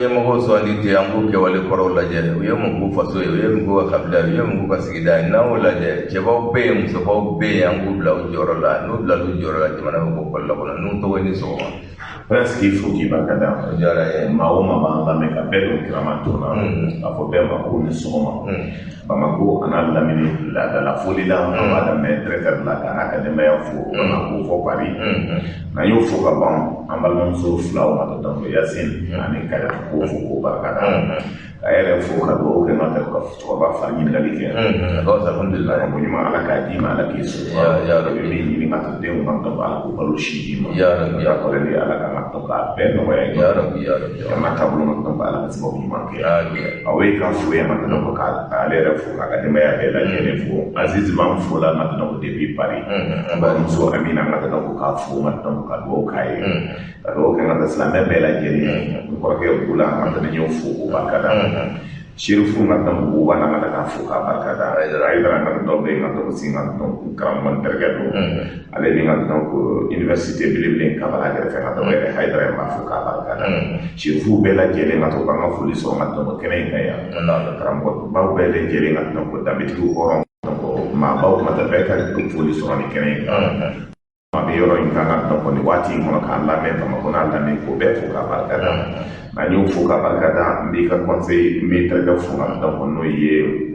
Ɲɛmɔgɔw sugandi ten, an k'u kɛwale kɔrɔw lajɛ, u ye mun k'u faso ye, u ye mun k'u ka kabila ye, u ye mun k'u ka sigida ye. N'an y'o lajɛ, cɛbaw bɛ yen, musobaw bɛ yen, an k'u bila u jɔyɔrɔ la. N'u bilala u jɔyɔrɔ la, jamana bɛ bɔ kɔlɔlɔ kɔnɔ. N'u tɔgɔ ni sɔgɔma. Prince, k'i fo k'i barika da. O diyara n ye. Maa o maa b'an lamɛn, ka bɛɛ don kirama tɔn na, k'a fɔ bɛɛ ma ko ni sɔgɔma. Bamakɔ a n'a lamini, laadala foli la, an b'a daminɛ directeur la k'a n'a ka denbaya fo, Bamakɔ fɔ Paris. N'an y'o fo ka ban, an balimamuso filaw ma, donc Yasine ani Kayatu, k'o fo k'o barika da, ka yɛrɛ fo, ka dugawu kɛ n'o tɛ ka cɛkɔrɔba fari ɲininkali kɛ. A ka fisa, alhamdulilayi. Ko ɲuman, Ala k'a d'i ma, Ala k'i sutura. Ya I bɛ Rabbi. min ɲini ka to denw kan, donc Ala k'o balo si d'i ma. Ya Rabbi. Ya kɔrɔli, Ala ka ka to k'a bɛɛ nɔgɔya i ma. Ya Rabbi, ya Rabbi. Jamana taabolo ma, donc Ala ka sababu ɲuman kɛ. Amin. Aw ye ka fo yan ka donc ka ale yɛrɛ fo, k'a ka denbaya bɛɛ lajɛlen fo. Aziz b'an fo la ka donc depuis Paris. An An balimamuso Amina ka donc k'a fo ka donc ka dugawu k'a ye, ka dugawu kɛ ka taa silamɛ bɛɛ lajɛlen. N kɔrɔkɛ Bula ka taa n y'o fo k'o barika da. Sherifu ka donc Buba na ka k'a fo k'a barika da. Ayidara ka dɔ bɛ yen ka donc si ka donc karamɔgɔ n terikɛ don, ale bɛ ka donc université belebele Kabala kɛrɛfɛ ka donc yɛrɛ Hayidara n b'a fo k'a barika da. Sherifu bɛɛ lajɛlen ka to k'an ka foli sɔrɔ ka donc kɛnɛ in kan yan. Karamɔgɔbaw bɛɛ lajɛlen ka donc danbetigiw, hɔrɔn, donc maabaw ka taa bɛɛ ka foli sɔrɔ nin kɛnɛ in kan. A bɛ yɔrɔ in kan ka donc nin waati in kɔnɔ k'a lamɛn, Bamakɔ n'a lamɛn, k'o bɛɛ fo k'a barika da. N'an y'o fo k'a barika da, n b'i ka conseil, n b'i terikɛ fo ka donc n'o ye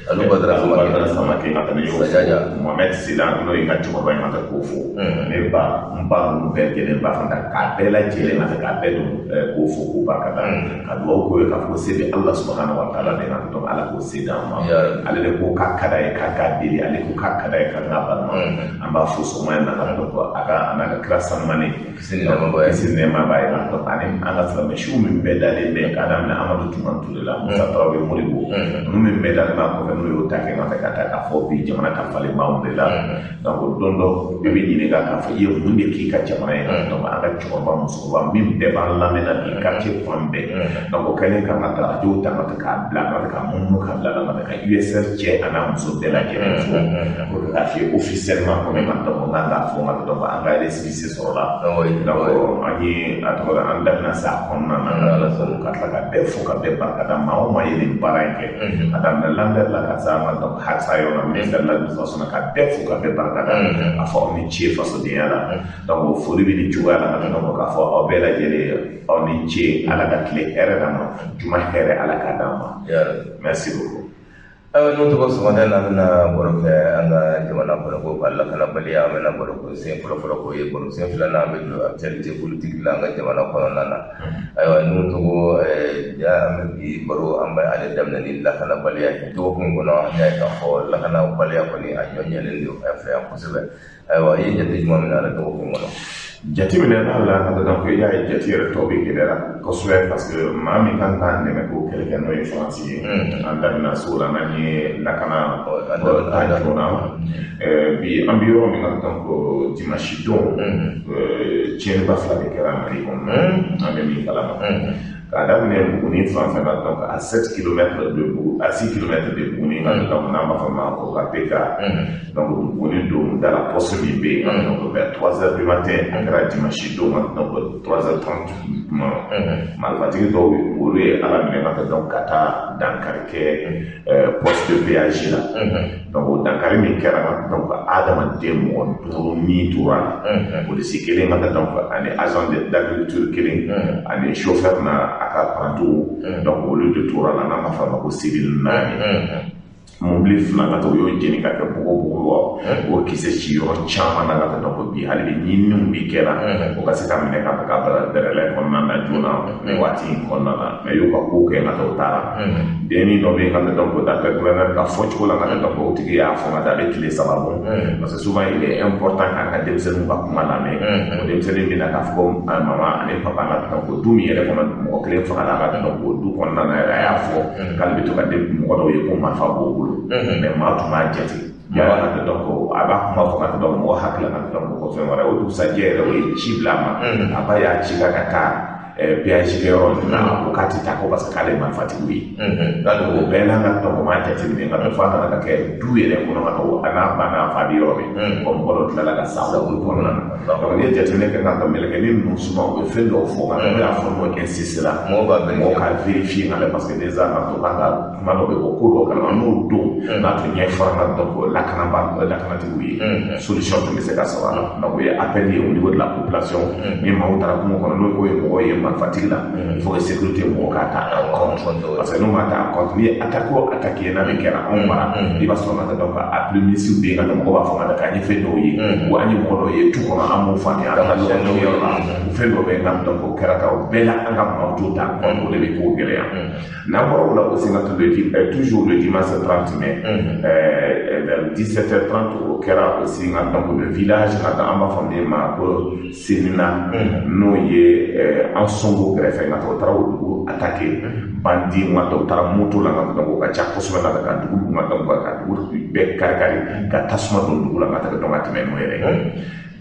Alu Badara Alu Samake. Badara Samake ka taa ne y'o fo. Sajaja. Mohamed Sila, n'o ye n ka cɛkɔrɔba ye, ka taa k'o fo. Ne ba, n ba ninnu bɛɛ lajɛlen ba fana, k'a bɛɛ lajɛlen ka taa k'a bɛɛ don k'o fo k'o barika da, ka dugawu k'o ye k'a fɔ se bɛ Ala subahana wa taala de na, donc Ala k'o se d'an ma. Ya Rabbi. Ale de ko k'a ka d'a ye k'a k'a deli, ale ko k'a ka d'a ye k'an k'a balima. An b'a fo sɔgɔma in na ka donc a ka a n'a ka kira sanumani, Kisi ni nɛɛma b'a ye. Kisi ni nɛɛma b'a ye, donc ani an ka silamɛ siw min bɛɛ dalen bɛ, k'a daminɛ Amadu Tumani Ture la, Musa Tarawele, Modibo ninnu min bɛɛ dalen b'a kɔfɛ, n'o y'o ta kɛ ka ka taa k'a fɔ bi jamana ka falen b'anw de la. Donc don dɔ i bɛ ɲininka k'a fɔ i ye mun de k'i ka jamana ye. Donc an ka cɛkɔrɔba, musokɔrɔba min bɛɛ b'an lamɛn na bi quartier fan bɛɛ, donc o kɛlen kan ka taa radio ta ka k'a bila ka k'a munumunu ka bila ka ka USR cɛ a n'a muso bɛɛ lajɛlen fo pour que k'a f'i ye officiellement ko ne ma donc n kan k'a fɔ ka donc an ka récépissé sɔrɔla. Donc an ye a tɔgɔ an da bɛna se a kɔnɔna na. Ala sɔnna. Ka tila ka bɛɛ fo ka bɛɛ barika da, maa o maa ye nin baara in kɛ, ka daminɛ Lambert la ka se an ka donc Halisa yɔrɔ la, ministère de l'administration na, ka bɛɛ fo ka bɛɛ barika da, k'a fɔ aw ni ce fasodenya la. Donc o foli bɛ nin cogoya la ka donc k'a fɔ aw bɛɛ lajɛlen aw ni ce. Ala ka tile hɛrɛ d'an ma, juma hɛrɛ, Ala k'a d'an ma. Ya Rabbi. Merci beaucoup. Ayiwa, n'o tɔgɔ, sɔgɔmada in na, an bɛna baro kɛ an ka jamana kɔnɔ ko ka lakanabaliya. An bɛna baro ko sen fɔlɔ-fɔlɔ k'o ye baro sen filanan, an bɛ don actualité politique la an ka jamana kɔnɔna na. Ayiwa, n'o tɔgɔ ja, an bɛ bi baro, an bɛ ale daminɛ ni lakanabaliya ye. Dɔgɔkun kɔnɔ, an y'a ye k'a fɔ lakanabaliya kɔni a ɲɔ ɲɛlen don an fɛ yan kosɛbɛ. Ayiwa, i ye jate jumɛn minɛ a la dɔgɔkun kɔnɔ? Jateminɛ b'a la ka donc i y'a ye jate yɛrɛ tɔ bɛ gɛlɛya kosɛbɛ, parce que maa min kan k'an dɛmɛ k'o kɛlɛ kɛ, n'o ye Faransi ye, an da bɛna s'o la n'an ye lakana ta joona. Bi an bɛ yɔrɔ min na, donc dimanche don, tiɲɛniba fila de kɛra Mali kɔnɔ, an bɛ min kalama, k'a daminɛ Buguni fan fɛ na, donc à 7 km de Buguni, à 6 km de Buguni, donc n'an b'a fɔ ma ko KPK, donc Buguni don da la, poste min bɛ yen, donc vers 3 heures du matin, a kɛra dimanche don, donc 3 heures 30 kuma, marifatigi dɔw olu ye Ala minɛ ka donc ka taa dankari kɛ poste de péage la. Donc o dankari min kɛra, donc adamaden mɔgɔ duuru ni tora la, polisi kelen ka donc ani agent d'agriculture kelen ani chauffeur na a ka apprentiw, donc olu de tora la, n'an b'a fɔ a ma ko civil naani. Mobili fila ka taa u y'o jeni ka kɛ bugu wa o kisɛ ci yɔrɔ caman na ka taa. Donc bi hali bi ɲininiw bi kɛra o ka se ka minɛ ka ka bila dɛrɛlɛ kɔnɔna na joona nin waati in kɔnɔna na. Mais y'u ka ko kɛ ka taa, u taara denni dɔ bɛ yen ka taa, donc d'après gouverneur ka fɔ cogo la ka taa, donc o tigi y'a fɔ ka taa a bɛ tile 3 bɔ, parce que souvent il est important k'an ka denmisɛnninw ka kuma lamɛn. O denmisɛnnin bɛna k'a fɔ ko mama ani papa ka donc du min yɛrɛ kɔnɔ mɔgɔ kelen fagala ka donc o du kɔnɔna na yɛrɛ, a y'a fɔ k'ale bɛ to ka mɔgɔ dɔw ye ko marifa b'o bolo, mais maa tun b'a jate yala ka taa. Donc a b'a kuma fɔ ka taa, donc mɔgɔ hakili la ka taa donc ko fɛn wɛrɛ. O dugusajɛ yɛrɛ, o ye ci bila a ma, a ba y'a ci ka taa. péage kɛyɔrɔ ninnu na, ko k'a tɛ taa, ko parce que k'ale ye marifatigiw ye. O bɛɛ n'a ka donc ma jateminɛ nka f'a nana ka kɛ du yɛrɛ kɔnɔ ka to a n'a ba n'a fa bɛ yɔrɔ min, ko mɔgɔ dɔ tilala ka sa o kɔnɔna na. Donc n'i ye jateminɛ kɛ ka mɛlɛkɛnin ninnu souvent u bɛ fɛn dɔw fɔ ka n'o y'a fɔ n'o insisté la, mɔgɔw ka vérifier nka parce que déjà ka to kan ka kuma dɔ bɛ bɔ ko dɔw kalama n'o don n'a tun ɲɛ fɔra ka donc lakanaba lakanatigiw ye, solution tun bɛ se ka sɔrɔ a la. Donc o ye appel ye au niveau de la population, ni maaw taara kungo kɔnɔ, n'o ye mɔgɔ ye marifatigi la, il faut que sécurité mɔgɔw k'a ta en compte, parce que n'u m'a ta en compte, ni ye attaque o attaque ye n'a bɛ kɛra anw mara, i b'a sɔrɔ ka donc a prémices bɛ yen ka mɔgɔw b'a fɔ ka k'an ye fɛn dɔw ye, wa an ye mɔgɔ dɔw ye tu kɔnɔ, an m'o faamuya, an ka ɲɔgɔn yɔrɔ la, fɛn dɔ bɛ yen nka donc o kɛra ta o bɛɛ la, an ka maaw t'o ta en compte, o de bɛ ko gɛlɛya. N'an bɔra o la aussi, ka toujours le dimanche 30 mai vers 17h30, o kɛra aussi nka donc le village nka an b'a fɔ min ma ko Senina, n'o ye Ansongo kɛrɛfɛ, nka o taara o dugu attaqué, bandi nka u taara moto la nka donc o ka ca kosɛbɛ nka ka dugu nka donc ka dugu bɛɛ kari kari ka tasuma don dugu la nka donc ka tɛmɛ n'o yɛrɛ ye.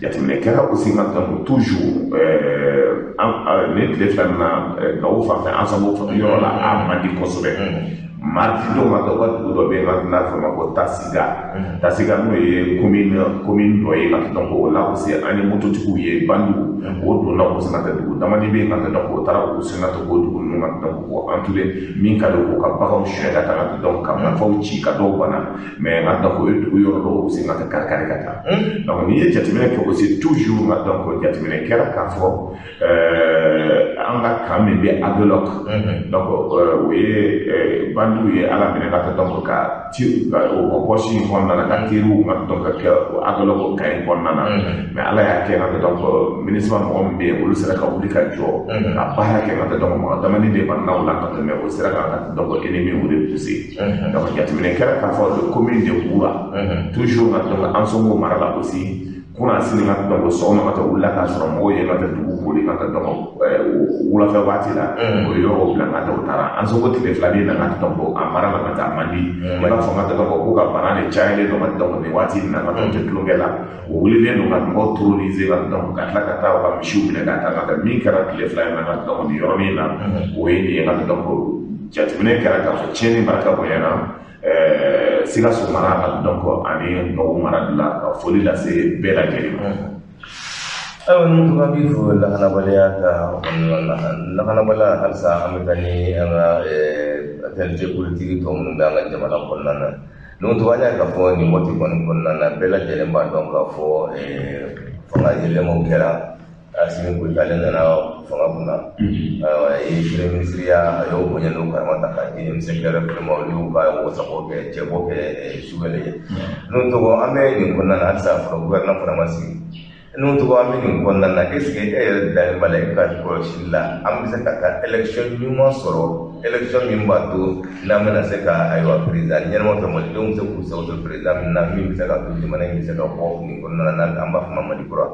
Jateminɛ kɛra aussi nka donc toujours ne tile fila nin na, Gawo fan fɛ, Ansongo yɔrɔ la, a man di kosɛbɛ. Mardi don ka u ka dugu dɔ bɛ yen nka n'a fɔ ma ko Tasiga, Tasiga n'o ye commune dɔ ye nka donc o la aussi an ye mototigiw ye, bandiw o donna o sina tɛ dugu damani bɛ yen nka donc o taara o sina tɛ k'o dugu ninnu nka donc k'o entouré min ka di k'o ka baganw suɲɛ ka taa donc ka marifaw ci ka dɔw bana, mais nka donc o ye dugu yɔrɔ dɔw aussi nka tɛ kari kari ka taa. Donc n'i ye jateminɛ kɛ aussi toujours nka donc jateminɛ kɛra k'a fɔ an ka camp min bɛ Aguelhok, donc o ye bandiw ye Ala minɛ ka taa donc ka ci o poche in kɔnɔna na ka teriw ka donc ka kɛ Aguelhok camp in kɔnɔna na, mais Ala y'a kɛ ka donc MINUSMA mɔgɔ min bɛ yen, olu sera ka wuli ka jɔ ka baara kɛ ka donc mɔgɔ damani de banna o la ka tɛmɛ o sera ka donc ennemi o de pousser. Donc jateminɛ kɛra k'a fɔ le commune de Boura toujours ka donc Ansongo mara la aussi, kunna sini ka donc sɔgɔma ka taa wulila k'a sɔrɔ mɔgɔw ye ka taa dugu boli ka taa donc wulafɛ waati la, o ye yɔrɔw bila ka taa u taara Ansongo tile fila bɛ na ka taa donc a mara la ka taa man di, i b'a fɔ ka taa donc ko ka bana de cayalen don ka donc nin waati in na ka taa tɛ tulonkɛ la, o wulilen don ka mɔgɔw terroriser ka donc ka tila ka taa u ka misiw minɛ ka taa ka taa min kɛra tile fila in na ka donc nin yɔrɔnin na, o ye nin ye ka donc jateminɛ kɛra k'a fɔ tiɲɛni barika bonyana Sikaso mara ka donc ani Gawo mara de la, ka foli lase bɛɛ lajɛlen ma. Ayiwa, ninnu tun b'i fo lakanabaliya ta kɔnɔna na, lakanabaliya halisa an bɛ taa ni an ka actualité politique tɔ minnu bɛ an ka jamana kɔnɔna na. Ninnu tun an y'a ye k'a fɔ nin waati kɔni kɔnɔna na, bɛɛ lajɛlen b'a dɔn k'a fɔ fanga yɛlɛmaw kɛra, Assimi Goïta ale nana fanga kunna, ayiwa, a ye premier ministre ya, a y'o bonya n'o karama ta k'a di M5 vraiment, olu y'u ka wasako kɛ cɛbɔ kɛ Choguel ye. N'o tɔgɔ an bɛ nin kɔnɔna na halisa, fɔlɔ gouvernement fana ma sigi. N'o tɔgɔ an bɛ nin kɔnɔna na, est ce que e yɛrɛ dalen b'a la e ka kɔlɔsili la, an bɛ se ka taa élection ɲuman sɔrɔ, élection min b'a to n'an bɛna se ka ayiwa président ɲɛnama sɔrɔ, malidenw bɛ se k'u sago sɔrɔ président min na, min bɛ se ka to jamana in bɛ se ka bɔ nin kɔnɔna na, an b'a fɔ ma Mali kura?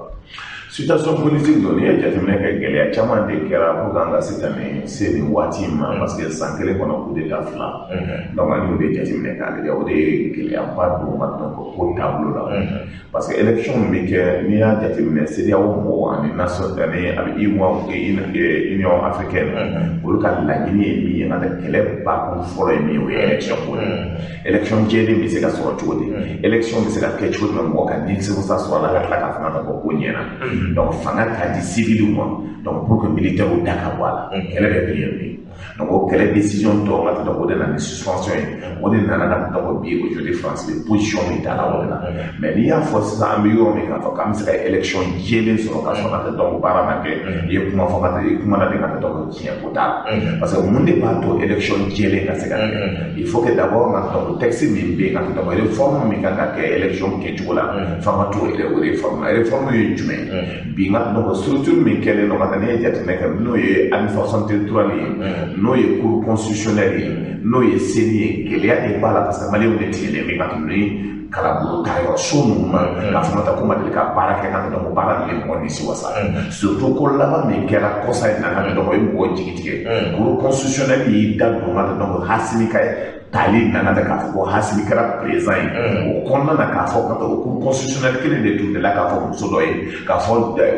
Situation politique don, n'i ye jateminɛ kɛ, gɛlɛya caman de kɛra pour que an ka se ka nin se nin waati in ma, parce que san kelen kɔnɔ coup d'état fila, donc an y'o de jateminɛ k'a lajɛ, o de ye gɛlɛyaba don ka donc ko taabolo la, parce que élection min bɛ kɛ, n'i y'a jateminɛ, CEDEAO mɔgɔw ani nation ani a bɛ Union africaine, olu ka laɲini ye min ye, ka kɛlɛ bakun fɔlɔ ye min ye, o ye élection ko ye. Élection jɛlen bɛ se ka sɔrɔ cogo di? Élection bɛ se ka kɛ cogo jumɛn, mɔgɔ ka nimisiwasa sɔrɔ a la ka tila k'a fanga ka bɔ ko ɲɛna? Donc fanga ka di civiliw ma, donc pour que militaires da ka bɔ a la, kɛlɛ bɛ bɛ. Donc o kɛlɛ décision tɔ ka donc o de nana ni suspension ye, o de nana na donc bi aujourd'hui France bɛ position min ta la o de la. Mais n'i y'a fɔ sisan, an bɛ yɔrɔ min k'a fɔ k'an bɛ se ka élection jɛlen sɔrɔ ka sɔrɔ ka taa donc baara ma kɛ, i ye kuma fɔ ka taa i kuma na de ka taa donc tiɲɛ ko t'a la, parce que mun de b'a to élection jɛlen ka se ka kɛ? Il faut que d'abord ka donc texte min bɛ yen ka donc réforme min kan ka kɛ élection kɛcogo la, f'an ka t'o réforme na. Réforme ye jumɛn ye? Bi nka donc structure min kɛlen don ka taa, n'i ye jateminɛ kɛ, n'o ye administration territoriale ye, n'o ye cour constitutionnelle ye, n'o ye CENI ye, gɛlɛya de b'a la, parce que maliyɛnw de tigɛlen bɛ ka ni kalanbolo taayɔrɔ so ninnu ma k'a fɔ ka taa ko ma deli ka baara kɛ ka taa dɔn ko baara nin ye mɔgɔ nimisi wasa, surtout ko laban min kɛra kɔsa in na ka taa dɔn ko ye mɔgɔ jigi tigɛ. Cour constitutionnelle y'i da don ka taa dɔn ko Assimi ka tali nana ta k'a fɔ ko Assimi kɛra président ye. O kɔnɔna na, k'a fɔ ka taa o cour constitutionnelle kelen de tun delila k'a fɔ muso dɔ ye k'a fɔ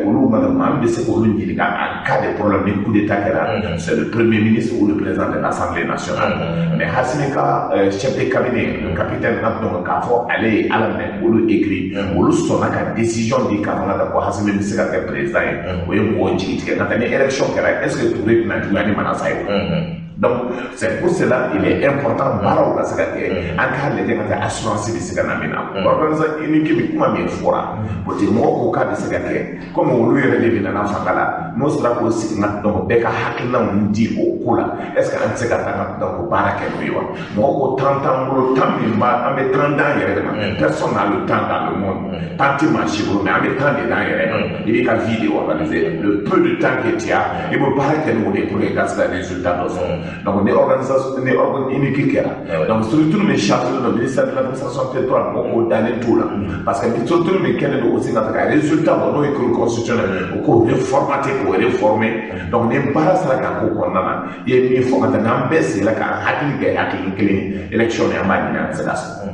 olu ma maa min bɛ se k'olu ɲininka en cas de problème, ni coup d'état kɛra, c'est le premier ministre ou le président de l'Assemblée nationale. Mais Assimi ka chef de cabinet, le capitaine, ka dɔn k'a fɔ ale ye ala minɛ, olu écrit, olu sɔnna ka décision di k'a fɔ ka taa ko Assimi bɛ se ka kɛ président ye. O ye mɔgɔw jigi tigɛ ka taa ni élection kɛra, est ce que Touré tɛna juguya ni Manassa ye o? Donc, c'est pour cela il est important baaraw ka se ka kɛ, an k'a lajɛ ka taa assurance bɛ se ka na min na. Organisation unique bi kuma min fɔra, politique mɔgɔw ko k'a bɛ se ka kɛ, komi olu yɛrɛ de bɛ nana fanga la, n'o sera k'o sigi ka donc bɛɛ ka hakilinaw di o ko la, est ce que an tɛ se ka taa ka donc baara kɛ n'o ye wa? Mɔgɔw ko temps t'an bolo, temps min b'a an bɛ temps d'an yɛrɛ de ma. Personne n'a le temps dans le monde, temps tɛ maa si bolo, mais an bɛ temps de d'an yɛrɛ ma. I b'i ka vie de organiser, le peu de temps que tu as, i bɛ baara kɛ n'o de ye pour que i ka se ka résultat dɔ sɔrɔ. Donc ni organisation ni organe unique kɛra, donc structure min chargé don ministère de l'Administration territoriale, mɔgɔw k'o dalen t'o la, parce que ni structure min kɛlen don aussi ka ka résultat bɔ, n'o ye cour constitutionnelle, o k'o reformater, k'o réformer. Donc ni baara sera ka k'o kɔnɔna na, i ye min fɔ ka taa n'an bɛɛ sigila k'an hakili kɛ hakili kelen ye, élection ni an b'a ɲini an bɛ se ka sɔrɔ.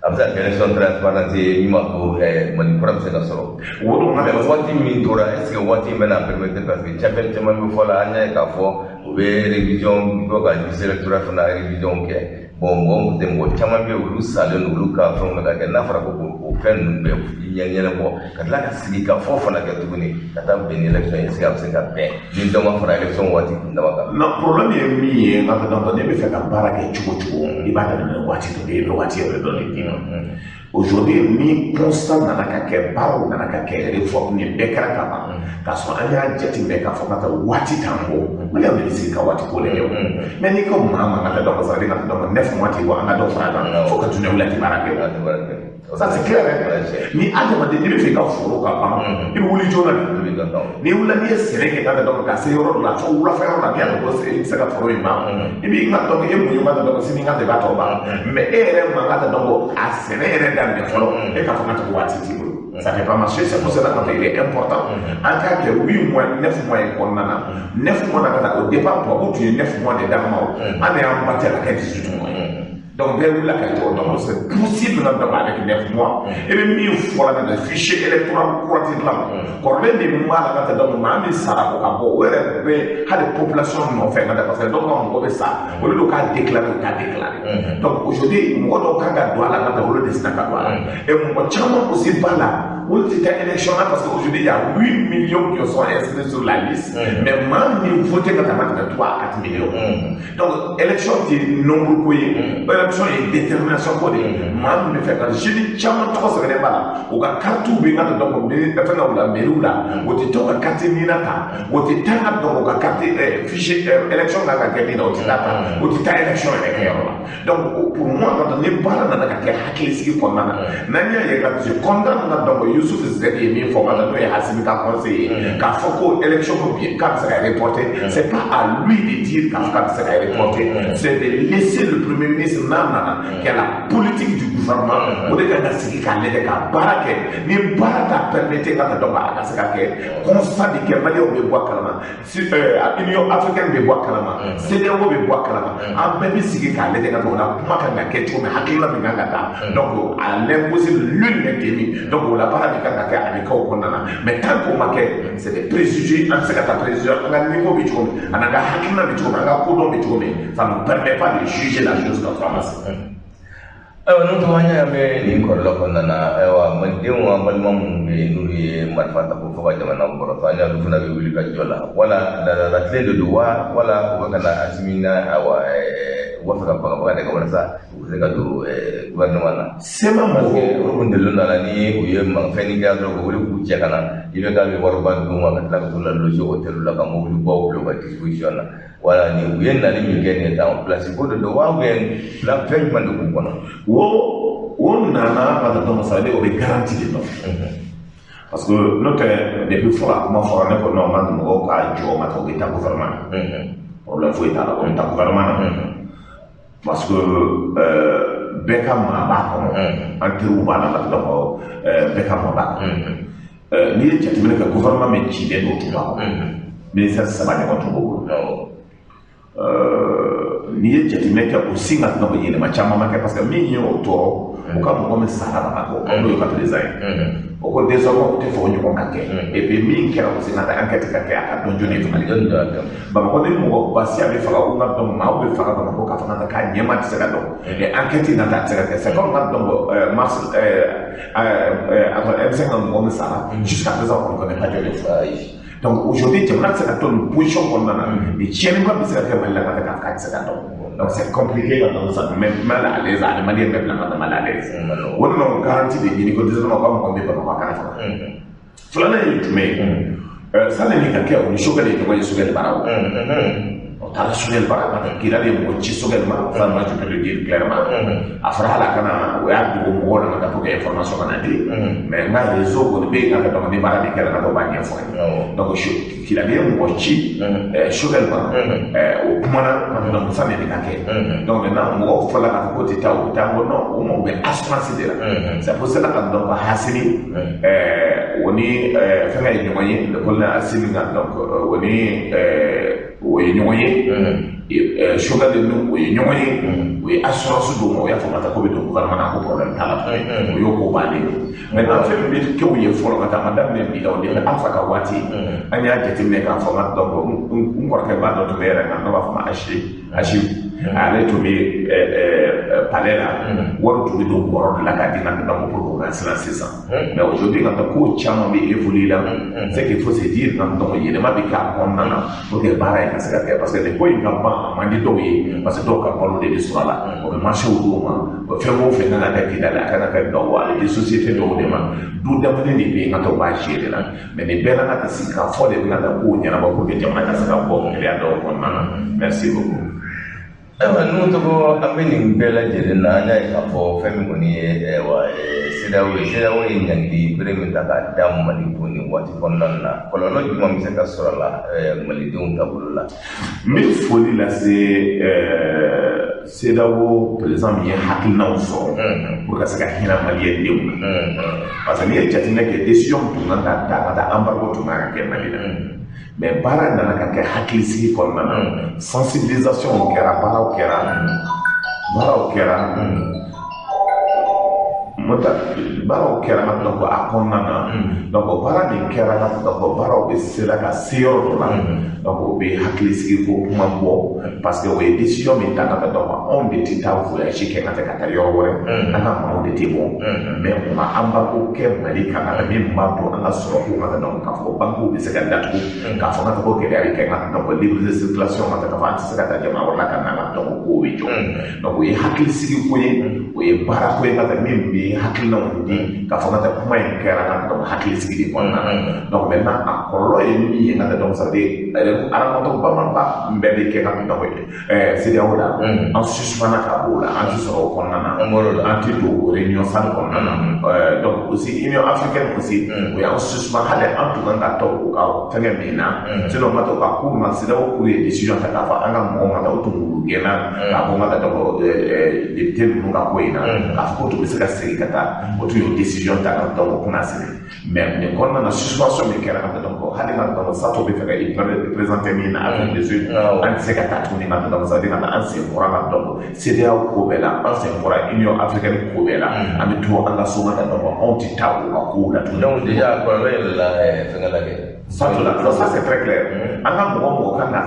A bɛ se ka kɛ élection transparente ye min b'a to Mali kura bɛ se ka sɔrɔ. O don. Mais waati min tora, est ce que waati in bɛna permettre? Parce que cafɛn caman bɛ fɔ la, an y'a ye k'a fɔ u bɛ révision bɔ ka liste électorale fana révision kɛ. Bon, mɔgɔ tɛ mɔgɔ caman bɛ yen, olu salen don, olu ka fɛnw bɛ ka kɛ. N'a fɔra ko o fɛn ninnu bɛɛ ɲɛnabɔ ka tila ka sigi ka fɔ fana kɛ tuguni ka taa bɛn ni élection ye, est ce que a bɛ se ka bɛn ni dɔ ma fara élection waati kun dama kan? Non, problème ye min ye, n ka dɔn ne bɛ fɛ ka baara kɛ cogo cogo, i b'a daminɛ waati dɔ de, i bɛ waati yɛrɛ dɔ de d'i ma. Aujourd'hui, ni constat nana ka kɛ, baaraw nana ka kɛ, réforme nin bɛɛ kɛra ka ban, k'a sɔrɔ an y'a jateminɛ k'a fɔ ka taa waati t'an bɔ, maliyɛnw de bɛ sigi ka waati ko lajɛ o. Mais n'i ko maa ma ka taa dɔn ka ka dɔn 9 mois tɛ bɔ, an ka dɔ fara a kan fo ka dunuya wuli, a tɛ baara kɛ o. Ça, c'est clair, hein? Ni adamaden n'i bɛ fɛ i ka foro ka ban, i bɛ wuli joona de. N'i wulila, n'i ye sɛnɛ kɛ ka dɔn ka se yɔrɔ dɔ la fo wulafɛ yɔrɔ la, n'i y'a dɔn ko i tɛ se ka foro in ban, i b'i ka dɔn i ye muɲu ka dɔn sini ka i b'a tɔ ban. Mais e yɛrɛ man ka dɔn ko a sɛnɛ yɛrɛ daminɛ fɔlɔ, e k'a fɔ ka to waati t'i bolo, ça fait pas marcher. C'est pour cela qu'il est important an k'a kɛ 8 mois, 9 mois in kɔnɔna na. 9 mois na ka taa, au départ tubabu tun ye 9 mois de d'an ma, o an de y'an battu ka kɛ 18 mois ye. Donc bɛɛ wulila ka jɔ. Donc c'est possible na donc avec 9 mois, i bɛ min fɔ la ka taa fichier électoral kura tɛ dilan, kɔrɔlen min b'a la ka taa donc maa min sara ko ka bɔ, o yɛrɛ bɛ hali population nɔfɛ ka taa, parce que dɔw ka mɔgɔ bɛ sa, olu dɔw k'a déclarer, u t'a déclarer. Donc aujourd'hui, mɔgɔ dɔw kan ka don a la ka taa, olu de sina ka don a la. Et mɔgɔ caman aussi b'a la, olu tɛ taa élection na, parce que aujourd'hui il y a 8 millions qui sont inscrits sur la liste, mais maa min voté ka taa ma tɛmɛ 3 à 4 millions. Donc élection tɛ nombre ko ye, élection ye détermination ko de ye. Maa min bɛ fɛ ka jeune caman tɔgɔ sɛbɛnnen b'a la, u ka carte bɛ ka dɔn fɛngɛw la, mairie la, o tɛ t'u ka carte NINA ta, o tɛ taa ka dɔn u ka carte fichier élection kan ka kɛ min na, o tɛ taa ta, o tɛ taa élection yɛrɛ kɛyɔrɔ la. Donc pour moi, ka dɔn ni baara nana ka kɛ hakilisigi kɔnɔna na, n'an y'a ye ka je condamne ka dɔn Youssouf Zedi ye min fɔ ka dɔn, n'o ye Assimi ka conseiller ye, k'a fɔ ko élection ko bi k'a bɛ se ka reporter, c'est pas à lui de dire k'a fɔ k'a bɛ se ka reporter, c'est de laisser le premier ministre n'a nana qui a la politique du gouvernement, o de kan ka sigi k'a lajɛ ka baara kɛ. Ni baara t'a permettre ka dɔn a ka se ka kɛ, constat de kɛ, maliyɛnw bɛ bɔ a kalama, Union africaine bɛ bɔ a kalama, CEDEAO bɛ bɔ a kalama, an bɛɛ bɛ sigi k'a lajɛ ka o la kuma kan ka kɛ cogo min, hakilina min kan ka taa. Donc à l'impossible, nul n'est tenu. Donc o la baara min kan ka kɛ, a bɛ kɛ o kɔnɔna na. Mais tant qu'o ma kɛ, c'est des préjugés. An tɛ se ka taa préjugés, an ka niveau bɛ cogo min, ani an ka hakilina bɛ cogo min, an ka kodɔn bɛ cogo min, ça ne permet pas de juger la chose comme ça. Ayiwa, n'o tɔgɔ an y'a mɛn nin kɔlɔlɔ kɔnɔna na, ayiwa, malidenw, an balima minnu bɛ yen n'olu ye marifa ta ko fo ka jamana kɔrɔtɔ, an y'olu fana bɛ wuli ka jɔ la wala laadala de don wa, wala u bɛ ka na Assimi na, ayiwa, u b'a fɛ ka bagabaga de kɛ walasa u bɛ se ka don gouvernement na. CMA. Parce que olu kun delilen don a la, ni u ye fɛn ni kɛ dɔrɔn, u wuli k'u cɛ ka na, i bɛ k'a bɛ wariba d'u ma ka tila ka t'u la loger hôtel la, ka mobilibaw bila u ka disposition na. Wala ni u ye nali min kɛ nin ye tan, place ko de don wa, ou bien fɛn jumɛn de b'u kɔnɔ? O nana ka taa dɔn, ça veut dire o bɛ garantie de nɔfɛ, parce que n'o tɛ, depuis fɔlɔ a kuma fɔra, ne ko non, n ka mɔgɔw ka jɔ ma taa, u bɛ taa gouvernement na, problème foyi t'a la, o bɛ taa gouvernement na, parce que Bɛɛ ka maa b'a kɔnɔ, an teriw b'a la, donc bɛɛ ka maa b'a kɔnɔ. N'i ye jateminɛ kɛ, gouvernement min cilen don Tuba kɔnɔ, ministère 3 ɲɔgɔn tun b'o bolo. N'i ye jateminɛ kɛ aussi, ka donc yɛlɛma caman ma kɛ, parce que min ye o tɔɔrɔ, o ka mɔgɔ min sara Bamakɔ, n'o ye ka président ye, o ko désormais o tɛ fɛ o ɲɔgɔn ka kɛ. Et puis min kɛra aussi, ka taa enquête ka kɛ, a ka dɔn jɔnni ye fagali. Bamakɔ ni mɔgɔ basiya bɛ faga, o ka dɔn maaw bɛ faga Bamakɔ k'a fɔ ka k'a ɲɛma tɛ se ka dɔn, mais enquête na ta tɛ se ka kɛ. C'est comme ka dɔn mars M5 ka mɔgɔ min sara, jusqu'à présent on ne connaît pas jɔnni faga. Donc aujourd'hui, jamana tɛ se ka to nin position kɔnɔna na, ni tiɲɛniba bɛ se ka kɛ Mali la ka k'a tɛ se ka dɔn. Donc c'est compliqué, ka dɔn ça met mal à l'aise, ani Malien bɛɛ bila ka mal à l'aise. O de la garantie de ɲini ko désormais ka mɔgɔ min bɛ Bamakɔ, a kana faga. Filanan ye jumɛn ye? Sani nin ka kɛ, o ni Choguel ye ɲɔgɔn ye Choguel bara. O taara Choguel bara ka taa Kidali ye mɔgɔ ci Choguel ma. Ça, moi, je peux le dire clairement. A fɔra hali a kana o y'a dogo mɔgɔw la ka taa pour que information kana di, mais n ka réseau kɔni bɛ yen ka dɔn ni baara min kɛra, ka dɔ b'a ɲɛfɔ n ye. Donc Kidali ye mɔgɔ ci Choguel ma, o kumana ka donc sani nin ka kɛ. Donc maintenant, mɔgɔw fɔla k'a fɔ k'o tɛ taa, o bɛ taa. N ko non, o mago bɛ assurance de la. C'est pour cela ka donc Assimi o ni fɛnkɛ ye ɲɔgɔn ye, le colonel Assimi ka donc o ni o ye ɲɔgɔn ye, Choguel ni o ye ɲɔgɔn ye, o ye assurance d'o ma. O y'a fɔ ka taa ko bɛ don gouvernement na, ko problème t'a la tuguni, o y'o ko bannen ye. Maintenant, fɛn min bɛ kɛ o ye fɔlɔ ka taa, a ma daminɛ bi la, o de bɛ Alpha ka waati. An y'a jateminɛ k'a fɔ ka donc n kɔrɔkɛ ba dɔ tun bɛ yɛrɛ nka n'o b'a fɔ ma Achi, ale tun bɛ palais la, wari tun bɛ don bɔrɔ de la k'a di ka donc pour que o ka siran sisan. Mais aujourd'hui, ka taa ko caman bɛ évoluer la, c'est qu'il faut se dire ka donc yɛlɛma bɛ k'a kɔnɔna na pour que baara in ka se ka kɛ, parce que nin ko in ka ban, a man di dɔw ye, parce que dɔw ka balo de bɛ sɔrɔ a la, o bɛ marché d'u ma, o fɛn o fɛn kan ka kɛ Kidali, a kan ka kɛ dɔw, a bɛ di société dɔw de ma, du damadɔ de bɛ yen ka taa u b'a gérer la. Mais nin bɛɛ n'a ka sigi k'a fɔ de bɛ ka taa kow ɲɛnabɔ pour que jamana ka se ka bɔ gɛlɛya dɔw kɔnɔna na. Merci beaucoup. Ayiwa, n'o tɔgɔ, an bɛ nin bɛɛ lajɛlen na, an y'a ye k'a fɔ fɛn min kɔni ye, ayiwa, CEDEAO ye, CEDEAO ye ɲangili bere min ta k'a da Mali kun nin waati kɔnɔna na, kɔlɔlɔ jumɛn bɛ se ka sɔrɔ a la malidenw taabolo la? N bɛ foli lase CEDEAO président min ye hakilinaw sɔrɔ pour ka se ka hinɛ maliyɛn denw na, parce que n'i ye jateminɛ kɛ, décision tun kan ka ta ka taa embargo tun kan ka kɛ Mali la, mais baara nana ka kɛ hakilisigi kɔnɔna na, sensibilisation kɛra, baaraw kɛra, baaraw kɛra mota, baaraw kɛra ka donc a kɔnɔna na. Donc baara min kɛra ka donc baaraw bɛ sera ka se yɔrɔ dɔ la, donc o bɛ hakilisigi ko kuma bɔ, parce que o ye décision min ta ka taa donc anw de tɛ taa voyage kɛ ka taa yɔrɔ wɛrɛ, an ka maaw de tɛ bɔ, mais o ma embargo kɛ Mali kan ka min b'a to an ka sɔrɔ ko ka taa donc k'a fɔ banques bɛ se ka datugu, k'a fɔ ka taa ko gɛlɛya bɛ kɛ ka donc libre de circulation, ka taa k'a fɔ an tɛ se ka taa jamana wɛrɛ la ka na ka donc kow bɛ jɔ. Donc o ye hakilisigi ko ye, o ye baara ko ye ka taa min bɛ hakilinaw di k'a fɔ ka taa kuma in kɛra ka donc hakilisigi de kɔnɔna na. Donc maintenant, a kɔlɔlɔ ye min ye ka taa donc ça veut dire rencontre bamanba bɛɛ bɛ kɛ ka donc CEDEAO la, an suspend ka b'o la, an tɛ sɔrɔ o kɔnɔna na, an tɛ don o réunion salle kɔnɔna na. Donc aussi Union africaine aussi, o y'an suspend, hali an tun kan ka taa u ka fɛngɛ min na, sinon ka taa u ka cour na, CEDEAO cour ye décision ta k'a fɔ an ka mɔgɔw ka taa, o tun k'u gɛnna k'a bɔ ka taa donc député ninnu ka ko in na, k'a fɔ ko tun bɛ se ka segin ka taa, o tun y'o décision ta ka donc o kunna sigi. Mais nin kɔnɔna na, suspension min kɛra ka taa donc hali ka donc Sato bɛ fɛ ka i présenter min na Afrique du Sud, an tɛ se ka taa tuguni ka donc ça veut dire ka an sen bɔra ka donc CEDEAO ko bɛɛ la, an sen bɔra Union africaine ko bɛɛ la, an bɛ to an ka so ka taa donc anw tɛ taa u ka kow la tuguni. Donc déjà kɔlɔlɔ yɛlɛla fɛngɛ la kɛ. Sato la, ça c'est très clair. An ka mɔgɔ mɔgɔ kan ka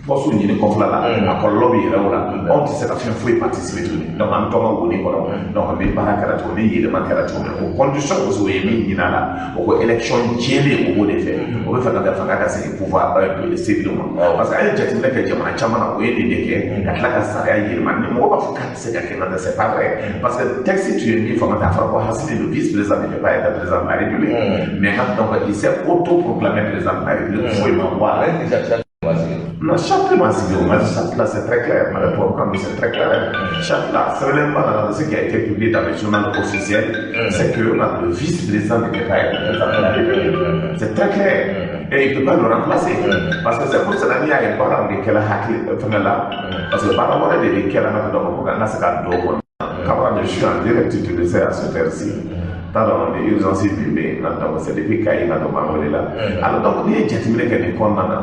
poste ɲini kɔfɛla la, a kɔlɔlɔ bɛ yɛrɛ o la, anw tɛ se ka fɛn foyi participer tuguni. Donc an bɛ to an ka woni kɔnɔ, donc an bɛ baara kɛra cogo min, yɛlɛma kɛra cogo min, o condition aussi, o ye min ɲini a la, o ko élection jɛlen, o b'o de fɛ, o bɛ fɛ ka kɛ fanga ka segin pouvoir civil ma, parce que an ye jateminɛ kɛ jamana caman na, o ye nin de kɛ ka tila ka sariya yɛlɛma. Ni mɔgɔ b'a fɔ k'a tɛ se ka kɛ, nka c'est pas vrai, parce que texte tun ye min fɔ, ka taa fɔra ko Assimi, le vice-président, ne peut pas être président de la République, mais donc il s'est auto-proclamé président de la République, foyi ma bɔ a la. Non, charte ma sigi o ma, charte là, c'est très clair. Madame Tubabukan, c'est très clair. Charte là, sɛbɛnlen ba nana, ce qui a été publié dans le journal officiel, c'est que le vice-président ne peut pas être président de la République. C'est très clair. Et il ne peut pas le remplacer. Parce que c'est pour cela qu'il y a un baara de kɛla hakili fɛngɛ la. Parce que baara wɛrɛ de bɛ kɛla ka donc pour que an ka se ka don o kɔnɔ. Camarade, je suis en direct, tu le sais, à cette heure-ci. T'a dɔn ni urgence min bɛ yen, donc c'est depuis Kayi ka dɔn b'an wele la. Alors donc n'i ye jateminɛ kɛ nin kɔnɔna na,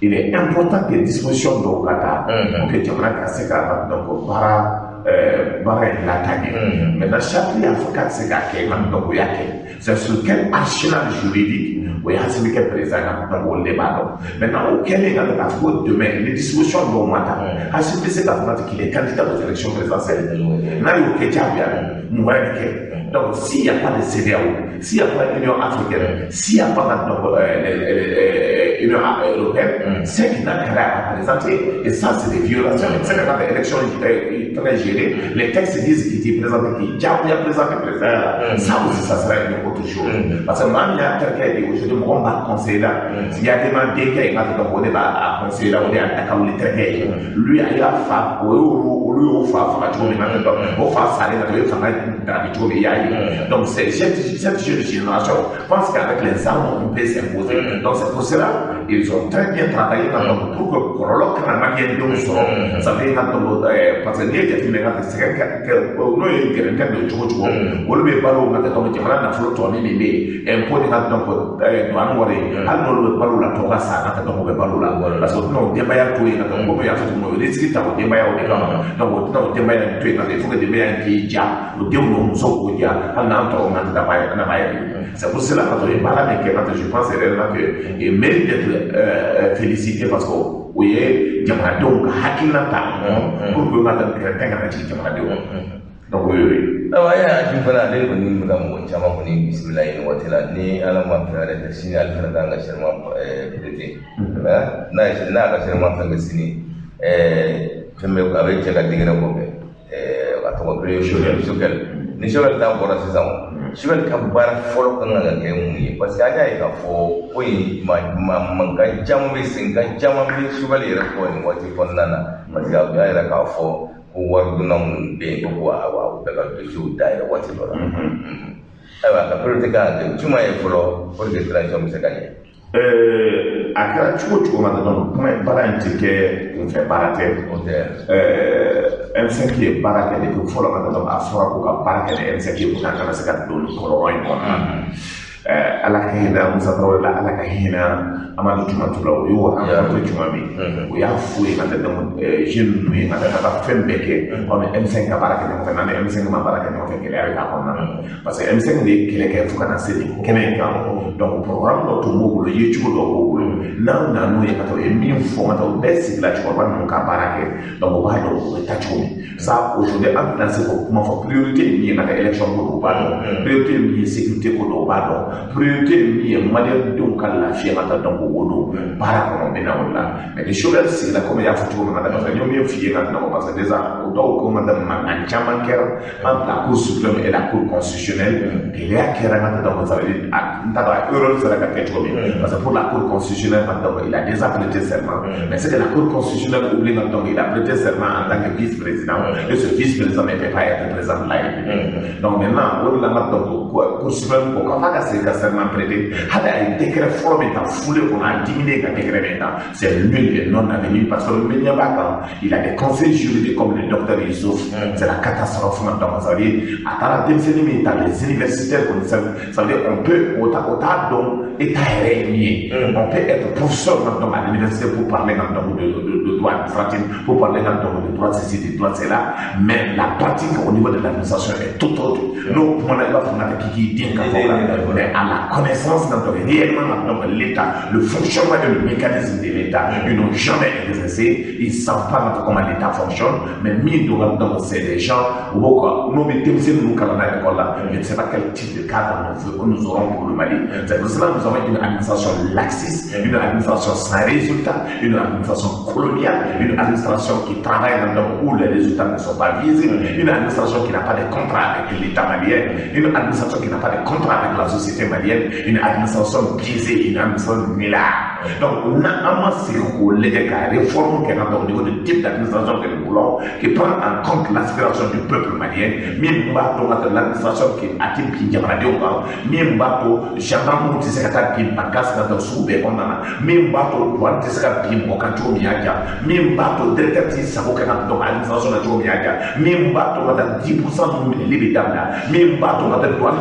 il est important que disposition dɔw ka ta pour que jamana ka se ka donc baara in lataa ɲɛ. Maintenant, charte y'a fɔ k'a tɛ se k'a kɛ, donc o y'a kɛ. C'est sur quel arsenal juridique o y'a sigi kɛ président ka, donc olu de b'a dɔn. Maintenant, o kɛlen ka k'a fɔ ko demain ni disposition dɔw ma ta, Assimi bɛ se k'a fɔ qu'il est candidat aux élections présidentielles. N'a y'o kɛ, diyagoya mun wɛrɛ bɛ kɛ? Donc, s'il n'y a pas de CEDEAO, s'il n'y a pas l'Union africaine, s'il n'y a pas l'Union européenne, c'est qu'il n'a qu'à à présenter. Et ça, c'est des violations. C'est que quand l'élection est très gérée, les textes disent qu'il est présenté, qu'il a présenté président. Ça aussi, ça sera une autre chose. Parce que moi, il y a quelqu'un qui aujourd'hui, moi, on va conseiller là. S'il y a des mandats qui vont te donner, on va conseiller là, on est à lui, il a fait, olu y'o fa faga cogo min na, o fa salen ka to, o ye fanga darabi cogo min, i y'a ye. Donc c'est cette jeune génération pense qu'avec les armes on peut s'imposer. Donc c'est pour cela ils ont très bien travaillé donc pour que kɔlɔlɔ kana maliyɛndenw sɔrɔ. Ça veut dire donc parce que n'i ye jateminɛ ka sɛgɛn kɛ, n'o ye gɛrɛntɛ don cogo cogo, olu bɛ balo ka donc jamana nafolo tɔnin min bɛ yen, impôt ni ka donc douane wari, hali n'olu bɛ balo la, tɔw ka san ka donc u bɛ balo la, parce que o tɛna o denbaya to yen ka donc komi y'a fɔ cogo min, o ye risque ta o denbayaw de kama. Donc o tɛna o denbaya in to yen, il faut que denbaya in k'i ja, o denw n'o musow k'o ja, hali n'an tɔɔrɔ n'an tɛ taa n'a b'a yɛrɛ. C'est pour cela que o ye baara min kɛ, je pense réellement que il mérite d'être félicité, parce que o ye jamanadenw ka hakilina ta pour que ka gɛrɛntɛ kana jigin jamanadenw. Donc o y'o ye. Ayiwa, e y'a ju fana, ale kɔni bɛ ka mɔgɔ caman kɔni bisimila yen waati la. Ni Ala ma fɛn wɛrɛ kɛ, sini ale fana kan ka serment prêter. N'a ye n'a y'a ka serment fɛn kɛ sini, fɛn bɛ a bɛ cɛ ka degré kɔfɛ, a tɔgɔ Choguel. Ni Choguel ta bɔra sisan, Choguel ka baara fɔlɔ kan ka kɛ mun ye? Parce que an y'a ye k'a fɔ ko in mankan caman bɛ senkan caman bɛ Choguel yɛrɛ kɔ nin waati kɔnɔna na, parce que a y'a yira k'a fɔ ko wari donna minnu bɛ yen, ko awa u bɛɛ ka dossier dayɛlɛ waati dɔ la. Ayiwa, ka priorité kan ka kɛ jumɛn ye fɔlɔ pour que transition bɛ se ka ɲɛ? A kɛra cogo cogo ma, dɔrɔn kuma baara in tɛ kɛ kunfɛ baara tɛ. O tɛ. M5 ye baara kɛ depuis fɔlɔ ka dɔn, a fɔra ko ka baara kɛ ni M5 ye ko n'a kana se ka don nin kɔlɔlɔ in kɔnɔ. Ala ka hinɛ Musa Tarawele la, Ala ka hinɛ Amadu Tuma Ture la, o y'o rencontré tuma min, o y'a f'u ye ka tɛ donc jeune ninnu ye ka taa ka fɛn bɛɛ kɛ, aw ni M5 ka baara kɛ ɲɔgɔn fɛ. N'an ni M5 ma baara kɛ ɲɔgɔn fɛ, gɛlɛya bɛ k'a kɔnɔna na, parce que M5 de ye kɛlɛ kɛ fo ka na se nin kɛnɛ in kan. Donc programme dɔ tun b'u bolo, yecogo dɔ b'u bolo, n'an nan'o ye ka taa, o ye min fɔ ka taa, o bɛɛ sigila cɛkɔrɔba ninnu ka baara kɛ, donc o b'a dɔn o bɛ taa cogo min. Ça, aujourd'hui, an tɛna se k'o kuma fɔ. Priorité ye min ye ka taa élection ko don, o b'a dɔn. Priorité ye min ye sécurité ko don, o b'a dɔn. Priorité ye min ye maliyɛndenw ka lafiya ka taa, donc o don baara kɔnɔ bɛ na o la. Mais ni Choguel sigila, komi i y'a fɔ cogo min na, parce que n ye min f'i ye ka tɛmɛ, parce que déjà o dɔw ko ka taa mankan caman kɛra entre la Cour suprême et la Cour constitutionnelle, gɛlɛya kɛra ka taa, donc ça veut dire n t'a dɔn a erreur sera ka kɛ cogo min, parce que pour la Cour constitutionnelle, donc il a déjà prêté serment, mais c'est que la Cour constitutionnelle oublie, donc il a prêté serment en tant que vice-président, et ce vice-président ne peut pas être président de la République. Donc maintenant, o de la donc Cour suprême ko k'a ka se ka serment prêter, hali a ye décret fɔlɔ min ta fule kɔnɔ, a diminen ka décret min ta, c'est nul et non avenu, parce que le ɲɛ b'a kan, il a des conseils juridiques comme le docteur Youssouf, c'est la catastrophe. Donc ça veut dire a taara denmisɛnnin min ta, les universitaires kɔni, ça veut dire on peut o t'a dɔn état yɛrɛ ye min ye. On peut être professeur donc à l'université pour parler donc de droit administratif, pour parler donc de droit ceci, de droit cela, mais la pratique au niveau de l'administration est tout autre. N'o kumana, i b'a fɔ k'i k'i den ka fɔ la, mais à la connaissance donc réellement donc l'État, le fonctionnement et le mécanisme de l'État, ils n'ont jamais exercé, ils savent pas donc comment l'État fonctionne. Mais min don donc c'est des gens u b'o ka n'o bɛ denmisɛnnin ninnu kalan na école la, je ne sais pas quel type de cadre nous aurons pour le Mali. C'est pour cela que nous avons une administration laxiste, une administration sans résultat, une administration coloniale, une administration qui travaille donc où les résultats ne sont pas visibles, une administration qui n'a pas de contrat avec l'État malien, une administration qui n'a pas de contrat avec la société malienne, une administration biaisée, une administration nulle. Donc n'an ma segin k'o lajɛ ka réforme kɛ ka au niveau du type d'administration que nous voulons, qui prend en compte l'aspiration du peuple malien, min b'a to ka l'administration qui a ti bin jamanadenw kan, min b'a to gendarme tɛ se ka taa bin pancarte ka taa sugu bɛɛ kɔnɔna na, min b'a to douane tɛ se ka bin mɔgɔ kan cogo min y'a diya, min b'a to directeur t'i sago kɛ ka donc administration na cogo min y'a diya, min b'a to ka taa 10% ninnu minɛli bɛ dabila, min b'a to ka taa douane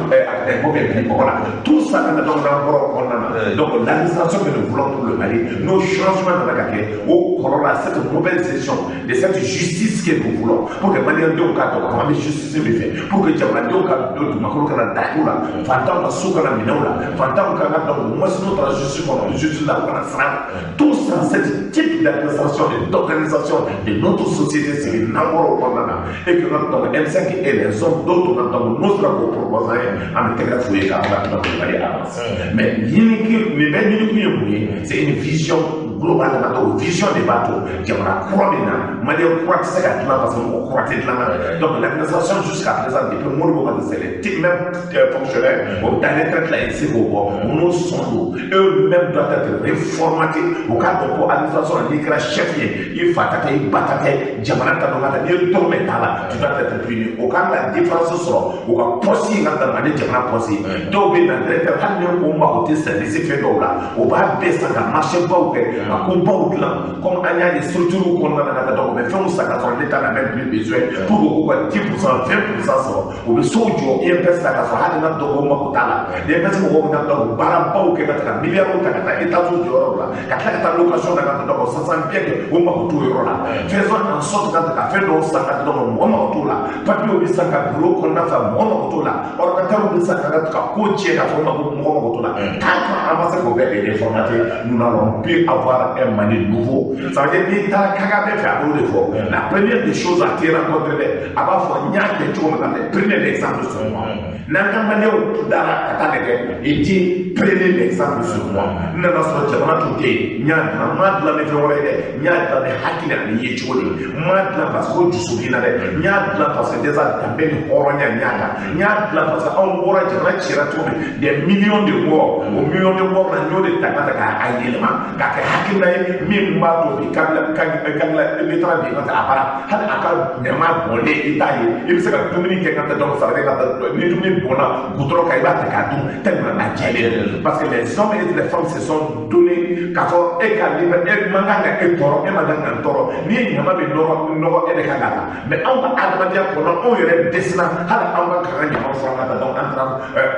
impôt bɛ bin mɔgɔ la, tout ça ka taa donc n'an bɔra o kɔnɔna na. Donc l'administration que nous voulons pour le Mali, nos changements nana ka kɛ o kɔlɔlɔ la, cette mauvaise gestion de cette justice que nous voulons pour que maliyɛndenw k'a dɔn k'a fɔ an bɛ justice min fɛ, pour que jamanadenw ka dugumakolo kana datugu la, fantanw ka so kana minɛ u la, fantanw ka ka dɔn au moins n'u taara justice kɔnɔ, justice la u kana siran. Tout ça, ce type d'administration et d'organisation de notre société civile n'an bɔra o kɔnɔna na, et que donc M5 et les hommes d'autres donc n'o sera k'o proposer an bɛ tɛgɛrɛ f'u ye k'a fɔ ka donc Mali avance. Mais ɲinikun nin bɛɛ ɲinikun ye mun ye? C'est une vision globale ka o vision de b'a to jamana kura min na maliyɛn kura tɛ se ka dilan parce que mɔgɔ kura tɛ dilan na. Donc l'administration jusqu'à présent, depuis Modibo ka c'est les mêmes fonctionnaires o bɛ taa retraite la i tɛ se k'o bɔ, n'o sɔn don, eux-mêmes doivent être réformatés. U k'a dɔn ko administration la n'i kɛra chef ye, i fa ta tɛ, i ba ta tɛ, jamana ta dɔn ka taa, n'i ye dɔrɔmɛ t'a la, tu dois être puni. O kan ka différence sɔrɔ u ka poste in ka dan ani jamana poste. Dɔw bɛ na directeur, hali ni o mago tɛ service fɛn dɔw la, o b'a bɛɛ san ka marché baw kɛ, ka ko baw dilan, comme an y'a ye structure kɔnɔna na ka taa donc u bɛ fɛnw san ka sɔrɔ l'État n'a même plus besoin pour que k'u ka 10%, 20% sɔrɔ. U bɛ sow jɔ INPS la ka sɔrɔ hali n'a dɔgɔ mako t'a la. INPS mɔgɔw bɛ ka donc baarabaw kɛ ka taga miliyariw ta ka taa étage jɔyɔrɔ la, ka tila ka taa location na ka taa donc sisan bien que o mako t'o yɔrɔ la. Faisons en sorte ka ka fɛn dɔw san ka donc mɔgɔ mako t'o la. Papier bɛ san ka bureau kɔnɔna fa, mɔgɔ mako t'o la. Ordinateur bɛ san ka ko tiɲɛ ka fɔ mɔgɔ mako t'o la. Tant qu'an ma se k'o bɛɛ réformater, nous n'allons plus avoir un Mali nouveau. Ça veut dire n'i taara Kagame fɛ, a b'o de fɔ. La première des choses à te rencontrer dɛ, a b'a fɔ n y'a kɛ cogo min na dɛ, prenez l'exemple sur moi. N'an ka maliyɛnw dara ka taa lajɛ, il dit prenez l'exemple sur moi. N nana sɔrɔ jamana tun tɛ yen, n y'a dilan, n m'a dilan ni fɛn wɛrɛ ye dɛ, n y'a dilan ni hakili ani ye cogo de ye, n m'a dilan parce que ko dusu b'i na dɛ, n y'a dilan parce que déjà danbe ni hɔrɔnya n y'a kan, n y'a dilan parce que anw bɔra jamana cira cogo min, des millions de morts, o millions de morts la n y'o de ta ka ta k'a yɛlɛma k'a kɛ hakilina ye min b'a to bi kabila kabila n'i taara bi ka taa a bara, hali a ka ɲama bɔnlen i t'a ye, i bɛ se ka dumuni kɛ ka taa donc ça veut dire ka taa ni dumuni bɔnna goudron kan i b'a ta k'a dun tellement a jɛlen, parce que les hommes et les femmes se sont donnés k'a fɔ e ka liberté, e man kan ka e tɔɔrɔ, e man kan ka n tɔɔrɔ, n'i ye ɲama min nɔrɔ nɔgɔ e de kan ka ta. Mais anw ka adamadenya kɔnɔ anw yɛrɛ dɛsɛra, hali anw ka kan ka ɲama furan ka taa donc an taara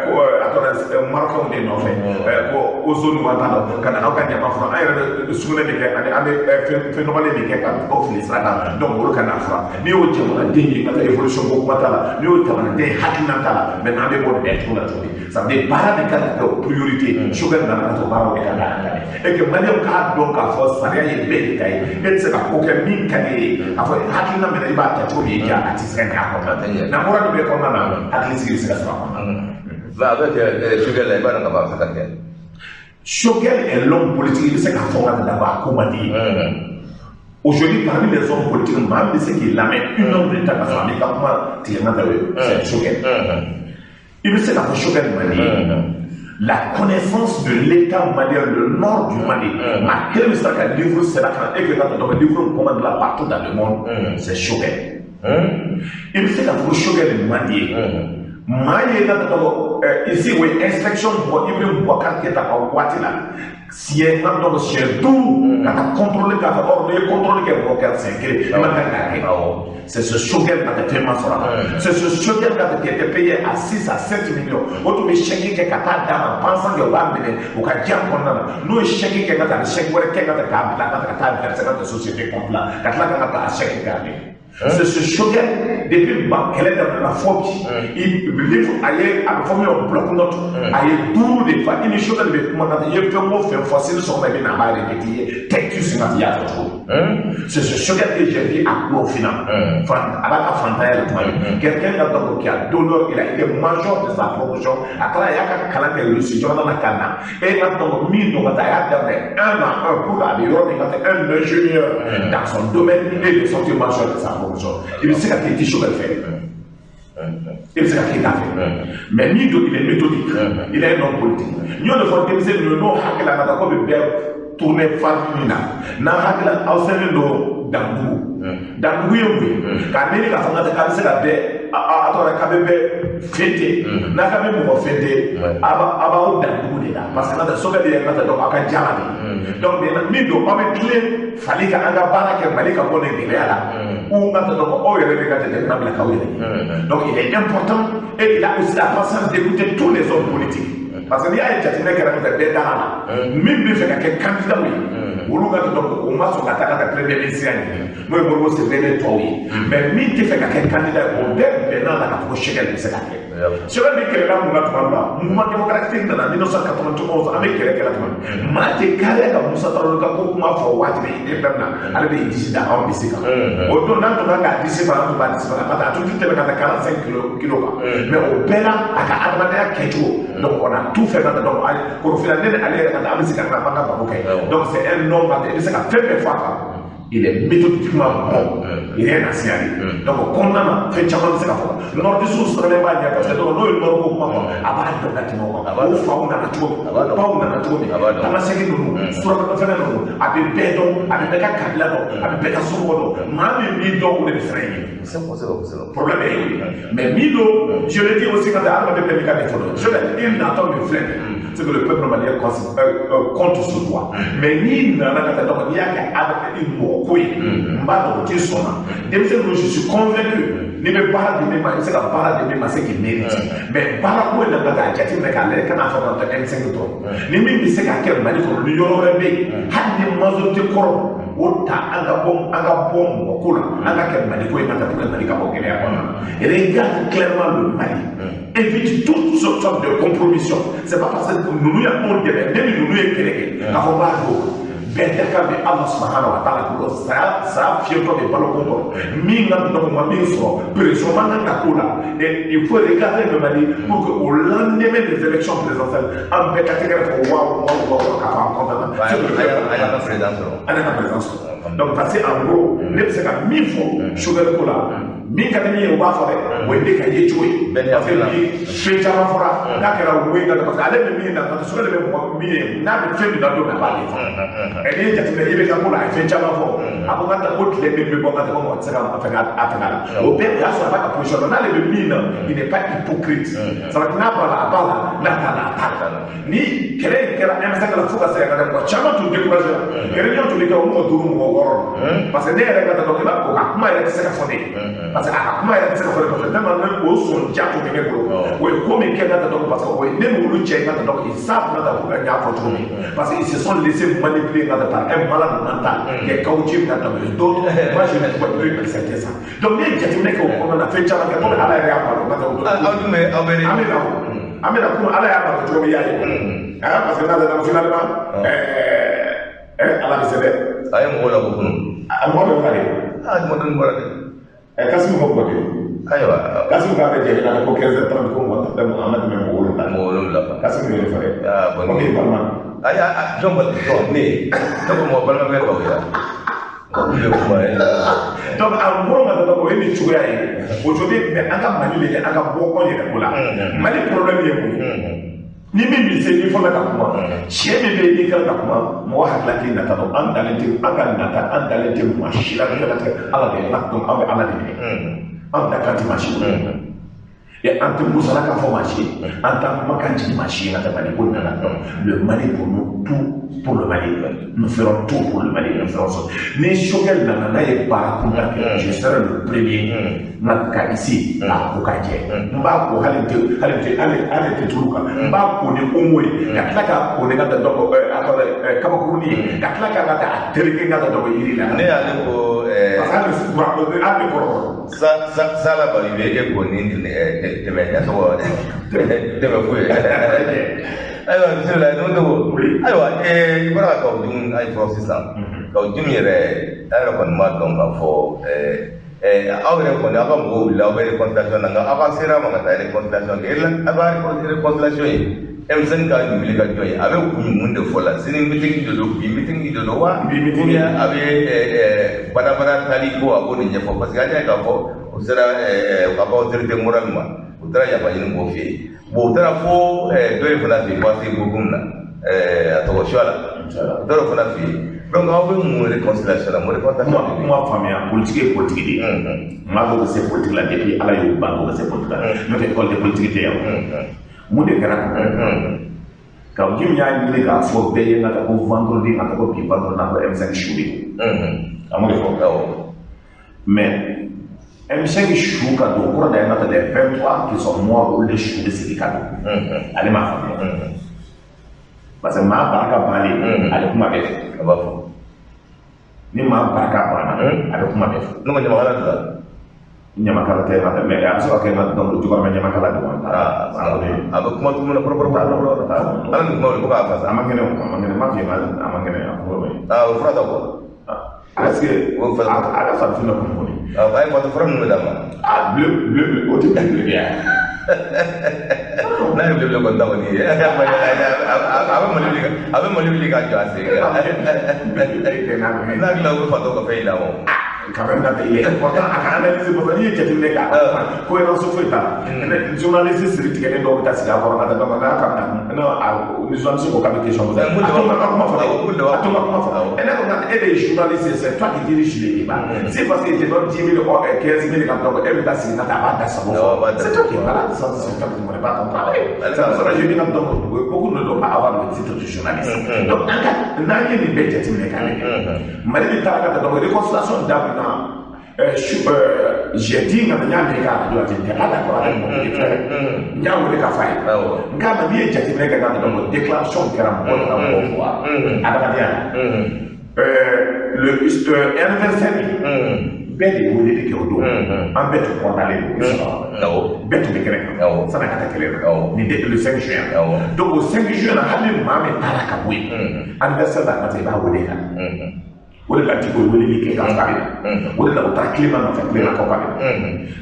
ko a tɔgɔ Marocains de nɔfɛ ko ozone wa t'a dɔn ka na anw ka ɲama furan, an yɛrɛ bɛ sugunɛ min kɛ ani an bɛ fɛn nɔgɔlen min kɛ ka o fili sira kan, donc olu ka na furan. N'i y'o jamanaden ye ka taa évolution ko kuma t'a la, n'i y'o jamanaden hakilina t'a la, maintenant an bɛ bɔ nin bɛɛ cogo la cogo di? Ça veut dire baara min kan ka kɛ o priorité, Choguel nana ka to baaraw de kan ka entamer et que maliyɛnw k'a dɔn k'a fɔ sariya ye bɛɛ de ta ye, e tɛ se ka ko kɛ min ka di e ye, a fɔ hakilina min na i b'a ta cogo min y'i diya, a tɛ se ka ɲɛ a kɔnɔ. N'an bɔra nin bɛɛ kɔnɔna na, hakili sigi bɛ se ka sɔrɔ a kɔnɔ. Mais avec Choguel la, i b'a dɔn k'a fɔ a bɛ se ka kɛ. Choguel est l'homme politique, i bɛ se k'a fɔ ka da a ko man di ye. Aujourd'hui, parmi les hommes politiques, maa min bɛ se k'i lamɛn une heure de temps ka sɔrɔ a m'i ka kuma tigɛ n ka ye, c'est Choguel. I bɛ se k'a fɔ Choguel man di ye. La connaissance de l'État malien, le nord du Mali, maa kelen bɛ se ka livre sɛbɛn ka na e que ka taa livre commande la partout dans le monde, c'est Choguel. I bɛ se k'a fɔ Choguel man di ye. Maa ye ka taa ici o ye inspection bɔ Ibrahim Boubacar Keïta ka waati la, siɲɛ n ka dɔn siɲɛ 5 ka taa contrôler k'a fɔ or n'i ye contrôle kɛ mɔgɔ kɛ siɲɛ kelen i man kan k'a kɛ. C'est ce Choguel ka tɛ fɛn ma sɔrɔ a la. C'est ce Choguel ka tɛ qui était payé à 6 à 7 millions, o tun bɛ chèque kɛ ka taa d'a ma pensant que u b'a minɛ u ka diya kɔnɔna na, n'o ye chèque kɛ ka taa a bɛ chèque wɛrɛ kɛ ka taa k'a bila ka taa verser ka taa société compte la ka tila ka taa chèque k'a minɛ. C'est ce Choguel, depuis ba kɛlɛ daminɛna fɔ bi, livre a ye a bɛ fɔ min ma bloc-note, a ye 5 de fa. I ni Choguel bɛ kuma ka i ye fɛn o fɛn fɔ sini sɔgɔma i bɛ na a b'a répéter i ye tɛtu sen ka i y'a fɔ cogo di. C'est ce Choguel que j'ai vu à Korofina, a b'a ka fantanya la tuma min, quelqu'un ka donc qui a d'honneur, il a été major de sa promotion, a taara a y'a ka kalan kɛ Russie jamana na ka na, e ka donc min don ka taa a y'a daminɛ 1 à 1 pour que a bɛ yɔrɔ min ka taa un ingénieur dans son domaine et il est sorti major de sa promotion. I bɛ se ka kɛ i tɛ Choguel fɛ, i bɛ se ka kɛ i t'a fɛ, mais min don, il est méthodique, il est un homme politique. N y'o de fɔ denmisɛnnin ninnu n'o hakili la ka taa ko bɛ bɛɛ tournée phare min na n'an hakili aw selen don Dandugu. Dandugu ye mun ye? K'a miiri k'a fɔ k'a bɛ se ka bɛɛ a tɔgɔ k'a bɛ bɛɛ fente n'a ka bɛ mɔgɔ fente a b'aw Dandugu de la parce que n ka Choguel ye n ka donc aw ka jala de. Donc min don aw bɛ tilen fali kan an ka baara kɛ Mali ka bɔ nin gɛlɛya la ou n ka donc aw yɛrɛ de ka jamana bila k'aw yɛrɛ ye. Donc il est important et il a aussi la patience d'écouter tous les hommes politiques. Parce que n'i y'a ye jateminɛ kɛra ka bɛɛ da la min bɛ fɛ ka kɛ candidat ye olu ka donc o ma sɔn ka taa ka taa premier ministre ɲini n'o ye Modibo Sidibé tɔw ye mais min tɛ fɛ ka kɛ candidat ye o bɛɛ bɛnna la k'a fɔ ko Choguel bɛ se ka kɛ. Choguel bɛ kɛlɛla mun na tuma min na mouvement démocratique nana 1991 an bɛ kɛlɛ kɛla tuma min maa tɛ kariya ka Musa Tarawele ka ko kuma fɔ waati bɛɛ e bɛɛ na ale bɛ disi da anw disi kan o don n'an tun kan k'a disi fana an tun b'a disi fana parce que a tun tɛ tɛmɛ ka taa 45 kilo kan mais o bɛɛ la a ka adamadenya kɛcogo donc on a tout fait ka taa donc Korofina ne ni ale yɛrɛ ka taa an bɛ se ka na an ka baro kɛ donc c'est un homme i bɛ se ka fɛn bɛɛ fɔ a kan. Il est méthodiquement bon, rien à signaler. Donc, kɔnɔna na fɛn caman bɛ se ka fɔ nordiste sɔrɔlen b'a ɲɛ parce que n'o ye nord ko kuma fɔ a b'a dɔn ka tɛmɛ o kan o faw nana cogo min o baw nana cogo min tamasegi ninnu suraka fɛnɛ ninnu a bɛ bɛɛ dɔn a bɛ bɛɛ ka kabila dɔn a bɛ bɛɛ ka somɔgɔ dɔn maa min b'i dɔn o de bɛ siran i ɲɛ. Problème ye o ye mais min don je le dis aussi ka taa adamaden bɛɛ n'i ka défaut dɔn je le i natɔ min filɛ nin ye c'est que le peuple malien compte sur toi. Mais n'i nana ka taa donc n'i y'a kɛ adamaden mɔgɔ ko ye n b'a dɔn o t'i sɔn na denmisɛnnin ninnu je suis convaincu n'i bɛ baara di min ma i bɛ se ka baara di min ma c'est qu'il mérite mais baara ko in na ka taa jateminɛ k'a lajɛ kan'a fɔ ka taa M5 dɔrɔn ni min bɛ se ka kɛ Mali kɔnɔ ni yɔrɔ wɛrɛ bɛ yen hali ni majorité kɔrɔ o ta an ka bɔ mɔgɔ ko la an ka kɛ Mali ko ye ka taa pour que Mali ka bɔ gɛlɛya kɔnɔ. Regarde clairement le Mali. Évite toute sorte de compromission. C'est pas parce que ninnu ye anw dɛmɛ ne ni ninnu ye kɛlɛ kɛ k'a fɔ n b'a don bɛɛ dakan bɛ Ala subahana wa taala bolo saya fiyɛtɔ bɛ balo ko kɔrɔ min ka dɔgɔ ma min sɔrɔ pression man kan ka k'o la et il faut regarder le Mali pour que au lendemain des élections présidentielles an bɛɛ ka tɛgɛrɛ fɔ waaw waaw waaw k'a fɔ an content na. An y'an ka président sɔrɔ. An y'an ka président sɔrɔ. Donc parce que en gros ne bɛ se ka min fɔ Choguel ko la min ka di min ye o b'a fɔ dɛ o ye ne ka ye cogo ye parce que ni fɛn caman fɔra n'a kɛra wo ye parce que ale bɛ min na parce que Choguel bɛ mɔgɔ min ye n'a bɛ fɛn min na don min a b'a de fɔ ɛ n'i ye jateminɛ i bɛ ka ko la a ye fɛn caman fɔ a ko n ka taa ko tile min bɛ bɔ n ka taa ko mɔgɔ tɛ se ka fɛn a fɛn la o bɛɛ o y'a sɔrɔ a b'a ka position na n'ale bɛ min na il n'est pas hypocrite c'est à dire n'a b'a la a b'a la n'a t'a la a t'a la ni kɛlɛ in kɛra M5 la fo ka se ka mɔgɔ caman tun découragé la réunion tun bɛ kɛ o mɔgɔ 5 mɔgɔ 6 parce que ne yɛrɛ ka taa dɔn i b'a o ka kuma yɛrɛ tɛ se ka fɔ ne ye parce que a ka kuma yɛrɛ tɛ se ka fɔ ne parce que tellement ne o sɔn ja tun bɛ ne bolo o ye ko min kɛ n ka taa dɔn parce que o ye ne n'olu cɛ n ka taa dɔn ils savent n ka taa ko n y'a fɔ cogo min parce que ils se sont laissés manipuler n ka taa par un malade mental qui est Kaouti n ka taa donc moi je ne pouvais plus accepter ça donc ne ye jateminɛ kɛ o kɔnɔna na fɛn caman kɛ komi Ala yɛrɛ y'a balo n ka taa aw dun bɛ aw bɛ an bɛ na o an bɛ na komi Ala y'a balo cogo min i y'a ye parce que n'a nana finalement Ala bɛ se dɛ. A ye mɔgɔw labɔ kunun. A mɔgɔ dɔ bɔra de. Aa mɔgɔ dɔ bɔra dɛ. Kasimu ka bɔ de. Ayiwa. Kasimu k'a bɛ jɛ ka ko 15h30 ko mɔgɔ tɛ an ma tɛmɛ mɔgɔ 7. Mɔgɔ 7 kan. Kasimu y'o de fɔ dɛ. Aa bɔn. Ko k'i balima. Ayi a jɔn balima jɔn ne ne ko mɔgɔ balima bɛ k'aw ya. Donc en gros ka taa o ye nin cogoya ye aujourd'hui mais an ka Mali lajɛ an ka bɔ anw yɛrɛ ko la Mali problème ye mun ye. Ni min bɛ se n'i fɔlɔ ka kuma tiɲɛ min bɛ yen n'i kɛra ka kuma mɔgɔ hakili t'i nata dɔn an dalen tɛ an ka nata an dalen tɛ maa si la ɲɛnatigɛ Ala de ye donc an bɛ Ala de minɛ an da kan tɛ maa si bolo et an tɛ musalaka fɔ maa si ye an t'an kumakan jigin maa si ye ka tɛmɛ ko nana donc le Mali pour nous tout pour le Mali nous ferons tout pour le Mali nous ferons ça ni Choguel nana n'a ye baara kunda kɛ je serai le premier nka ka ici k'a ko ka jɛ n b'a ko hali tɛ tulu kan n b'a ko ni omo ye ka tila k'a ko ni ka taa dɔgɔ a tɔgɔ kabakurunin ye ka tila k'a ka taa a tereke ka taa dɔgɔ yiri la ne y'ale ko parce que hali ni kɔrɔ sala ba i bɛ e ko ni tɛmɛ a tɔgɔ tɛmɛ foyi ye. Ayiwa bisimila n'o dogo ayiwa i bɔra ka Kaou Djim ayi fɔ sisan Kaou Djim yɛrɛ an yɛrɛ kɔni b'a dɔn k'a fɔ aw yɛrɛ kɔni aw ka mɔgɔw wulila aw bɛ réconciliation na nka aw ka sera ma ka taa réconciliation kɛ aw ka réconciliation ye M5 ka wuli ka jɔ ye a bɛ kun mun de fɔ la sini meeting de don bi meeting de don wa ou bien a bɛ badabada taali ko a b'o de ɲɛfɔ parce que an y'a ye k'a fɔ o sera a ka autorité morale ma u taara yafa ɲini k'o fɛ yen bon u taara fo dɔ in fana fɛ yen Basse Bokum na a tɔgɔ Suala Dɔw fana fɛ yen. Donc aw bɛ mun réconciliation la, mun réconciliation? Kuma faamuya, politique ye politique de ye. Maa dɔw bɛ se politique la depuis Ala y'u ban, dɔw bɛ se politique la. N'o tɛ, école de politique tɛ yan. Mun de kɛra? Kaou Djim y'a ɲini k'a fɔ bɛɛ ye ka taa ko vendredi, ka taa ko bi vendredi na, ko M5 su de. A m'o de fɔ? Mais M5 su ka don, kɔrɔ de ye ka taa les 23 qui sont morts, olu de su bɛ segin ka don. Ale m'a faamuya. Parce que maa barika bannen, ale kuma bɛɛ fɔ. A b'a fɔ. Ni maa barika banna, a bɛ kuma bɛɛ fɔ. Ne ma ɲamakala dilan. Ɲamakala tɛ nka, mais a bɛ se ka kɛ nka, donc jukɔrɔmɛ ɲamakala don wa? A bɛ kuma tuguni na kɔrɔ kɔrɔ kɔrɔ kɔrɔ. Ala ni kuma wuli ko k'a fasa. A man kɛnɛ o, a man kɛnɛ, n m'a f'i ye, a man kɛnɛ, a kunkolo bɛ yen. O fura tɛ bɔ. Est-ce que a ka farafin dɔ kunnafoni? A ye fatɔ fura ninnu d'a ma. Ah, bleu bleu bleu, o tɛ bleu bleu ye. N'a ye bleu bleu kɔni ta kɔni ye, a bɛ Mali wuli, a bɛ Mali wuli k'a jɔ a sen kan. N'a hakili la, o bɛ fatɔ ka fɛn yira o. Quand même, il est important a ka analyse, parce que n'i ye jateminɛ k'a cohérence foyi t'a la. Journaliste siri tigɛlen dɔw bɛ taa sigi a kɔrɔ ka taa, donc n'a ka n'a ni journaliste ko k'a bɛ question poser, a to n ka kuma fɔ, a to n ka kuma fɔ. Et ne ko e de ye journaliste, c'est toi qui dirige le débat. Si parce que je donne 10 000 ou 15 000 ka donc e bɛ taa sigi ka taa a b'a da sago fɔ, c'est toi qui es malade, ça, c'est toi qui ne connais pas ton travail. C'est pour ça que je dis que donc beaucoup ne doivent pas avoir le titre de journaliste. Donc an ka n'an ye nin bɛɛ jateminɛ k'a lajɛ, Mali bɛ taa ka taa, donc réconciliation daminɛ. J'ai dit nka n y'a mɛn k'a radio la, j'étais pas d'accord avec mon petit frère. N y'a wele k'a f'a ye n k'a ma, n'i ye jateminɛ kɛ k'a dɔn, déclaration kɛra, mɔgɔ taara mɔgɔ fo adamadenya la, le anniversaire bɛɛ de ye weleli kɛ o don, an bɛɛ tun kɔntannen don, bɛɛ tun bɛ kɛnɛ kan sanni ka taa kɛlɛ la nin de le 5 juin. Donc o 5 juin na, hali ni maa min taara ka bɔ yen anniversaire la, ka taa i b'a wele ka na. O de la Dicko ye weleli kɛ k'a fɔ k'a bɛ na. O de la u taara Clément nɔfɛ, Clément ko k'a bɛ na.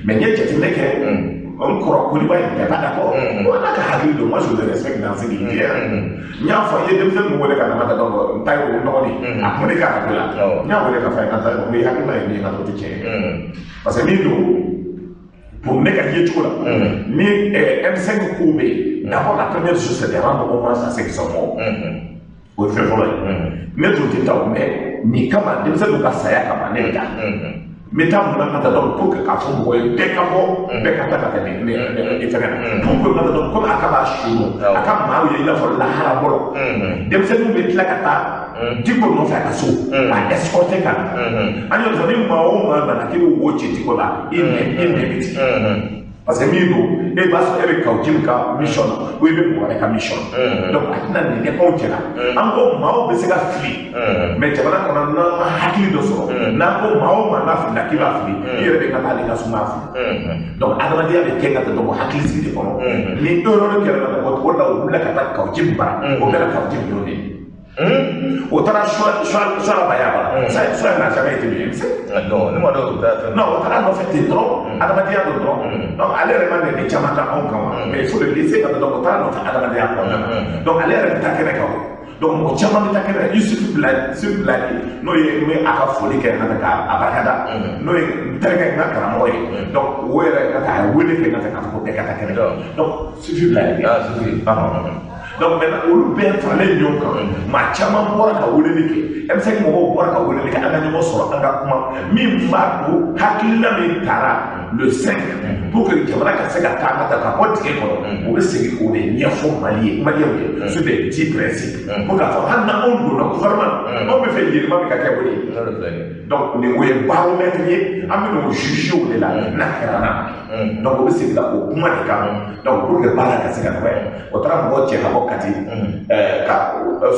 Mais n ye jateminɛ kɛ, n kɔrɔ Koliba in n'était pas d'accord. O n'a ka hakili don, moi je le respecte dans ce qu'il dit. N y'a fɔ, i ye denmisɛnnin min wele ka na ka donc n ta ye o dɔgɔnin, a kun bɛ ne ka radio la, n y'a wele ka fɔ a ye ka taa n hakilina ye min ye, ka to tɛ tiɲɛ ye. Parce que min don, pour ne ka ye cogo la, ni M5 ko bɛ yen, d'abord la première chose, c'est de rendre hommage à ceux qui sont morts. O ye fɛn fɔlɔ ye. Ne tun tɛ taa o, mais nin kama, denmisɛnninw ka saya kama, ne bɛ taa. N bɛ taa mun na ka taa? Donc pour que k'a fɔ mɔgɔ ye, bɛɛ ka bɔ, bɛɛ ka taa ka tɛmɛ ne fɛngɛ na, pour que ka taa, donc komi a ka b'a su a ka maaw ye i n'a fɔ lahara bɔlɔ, denmisɛnninw bɛ tila ka taa Dicko nɔfɛ a ka so k'a escorter ka na. An y'o fɔ, ni maa o maa nana k'i bɛ wo ci Dicko la, i nɛ bɛ tigɛ. Parce que min don, e b'a sɔrɔ e bɛ Kaou Djim ka mission na ou e bɛ mɔgɔ wɛrɛ ka mission na, donc a tɛna nin kɛ anw cɛla. An ko maaw bɛ se ka fili, mais jamana kɔnɔ, n'an ma hakili dɔ sɔrɔ, n'an ko maa o maa n'a filila k'i b'a fili, i yɛrɛ bɛ ka taa ale ka suma fili. Donc adamadenya bɛ kɛ ka taa donc hakili sigi de kɔnɔ. Ni erreur kɛra la, o la u wulila ka taa Kaou Djim bara, o kɛra Kaou Djim don de ye. O taara Suala Baya bara, ça n'a jamais été du MC. Non, ne ma dɔn o taa fɛn. Non, o taara nɔfɛ ten dɔrɔn, adamadenya don dɔrɔn. Donc ale yɛrɛ ma nɛni caman ta anw kan wa, mais il faut le laisser ka donc o taara nɔfɛ adamadenya kɔnɔna na. Donc ale yɛrɛ bɛ taa kɛnɛ kan o. Donc mɔgɔ caman bɛ taa kɛnɛ kan. Yusufu Bila, Yusufu Bilali, n'o ye n bɛ a ka foli kɛ ka taa k'a barikada, n'o ye n terikɛ, n ka karamɔgɔ ye. Donc o yɛrɛ ka taa a ye wele kɛ ka taa k'a fɔ ko bɛɛ ka taa kɛnɛ kan. Donc Sufi Bilali. Ah, Sufi. Donc maintenant olu bɛɛ faralen ɲɔgɔn kan, maa caman bɔra ka weleli kɛ, M5 mɔgɔw bɔra ka weleli kɛ, an ka ɲɔgɔn sɔrɔ, an ka kuma min b'a to hakilina min taara le 5 pour que jamana ka se ka taa ka taa ka bɔ dingɛ kɔnɔ, o bɛ segin k'o de ɲɛfɔ Mali ye, Maliyɛnw ye, sur des 10 principes, pour k'a fɔ hali n'anw donna gouvernement, anw bɛ fɛ yɛlɛma min ka kɛ o de ye. Donc nin o ye baromètre ye, an bɛ n'o juger o de la n'a kɛra n'a ma kɛ. Donc o bɛ segin ka o kuma de kan, donc pour que baara ka se ka nɔgɔya. O taara mɔgɔw cɛ ka bɔ Kati, ka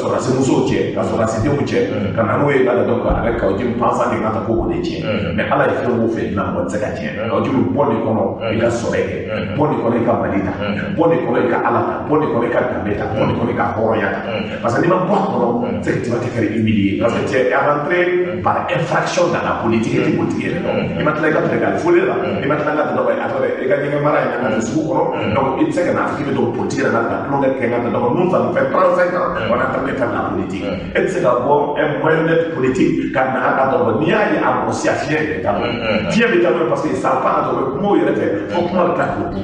sɔrɔdasi musow cɛ, ka sɔrɔdasi denw cɛ ka na n'o ye ka donc avec Kaou Djim pensant que ka taa ko k'o de tiɲɛ. Mais Ala ye fɛn o fɛn dilan, mɔgɔ tɛ se ka tiɲɛ. Kaou Djim, bɔ nin kɔnɔ i ka sɔrɔ kɛ, bɔ nin kɔnɔ i ka Mali ta, bɔ nin kɔnɔ i ka Ala ta, bɔ nin kɔnɔ i ka danbe ta, bɔ nin kɔnɔ i ka hɔrɔnya ta. Parce que n'i ma bɔ a kɔnɔ, c'est que tu vas te faire humilier, parce que tu es rentré par infraction dans la politique. E tɛ politique yɛrɛ dɔn, i ma tila i ka tribunal fɔli la, i ma tila ka dɔgɔ a tɔgɔ i ka ɲɛgɛn mara ye ka sugu kɔnɔ. Donc i tɛ se ka na fɔ k'i bɛ don politique la ka tulonkɛ kɛ ka donc nous, ça nous fait 35 ans, on est en train de faire la politique. E tɛ se ka bɔ un marionnette politique ka na ka dɔgɔ. N'i y'a ye a mɔgɔ siya, fiɲɛ de bɛ taa n'o ye, fiɲɛ bɛ taa n'o ye, parce que ils savent pas. laban ka taa u bɛ kuma u yɛrɛ fɛ fo kuma bɛ tila k'o dun.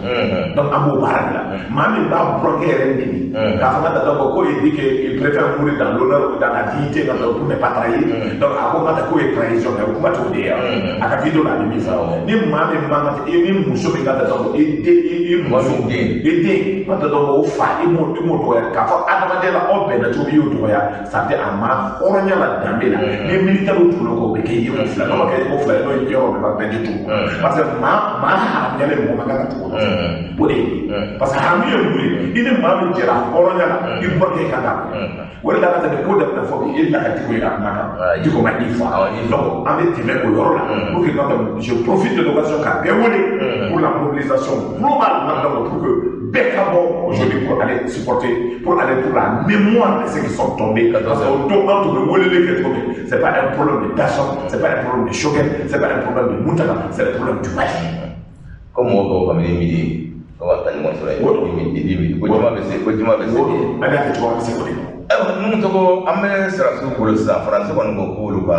Donc an b'o baara de la. Maa min b'a burankɛ yɛrɛ neni k'a fɔ ka taa donc ko il dit que il préfère mourir dans l'honneur ou dans la dignité, donc pour ne pas trahir. Donc a ko ka taa k'o ye trahison kɛ, o kuma t'o de ye. A ka vidéo la, a bɛ min fɔ, ni maa min man ka i ni muso min ka taa donc i den, i muso den, i den ka taa donc o fa, i m'o dɔgɔya k'a fɔ adamadenya la, aw bɛnna cogo min, i y'o dɔgɔya. Ça veut dire a ma hɔrɔnya la, danbe la, ni militaire tugula kɔ, o bɛ kɛ yeko fila. N'o ma kɛ yeko fila ye, n'o ye yɔrɔ bɛɛ b'a bɛɛ di tugu, parce que maa haramuyalen, mɔgɔ man kan ka tugu o nɔfɛ. O de ye, parce que haramu ye mun ye? I ni maa min jɛra hɔrɔnya la, i burankɛ kan ka o de la ka taa ko daminɛ fɔ bi, e la ka Diko ye ka kuma kan, Diko ma i fa. Donc an bɛ tɛmɛ o yɔrɔ la pour que quand je profite de l'occasion ka bɛɛ wele pour la mobilisation globale, donc pour que bɛɛ ka bɔ aujourd'hui pour aller supporter, pour aller pour la mémoire de ceux qui sont tombés. Parce que o don, an tun bɛ weleli kɛ cogo min, c'est pas un problème de d'argent, c'est pas un problème de Choguel, c'est pas un problème de Mountaga, c'est le problème du Mali. Ko mɔgɔ dɔw kabini midi ko ka taa ɲɔgɔn sɔrɔ yen, midi midi, ko juma bɛ se, ko juma bɛ se. An y'a kɛ cogo, an bɛ se o de ma. Ayiwa, ninnu tɔgɔ, an bɛ sɔrɔdasiw bolo sisan. Faransi kɔni ko k'olu ka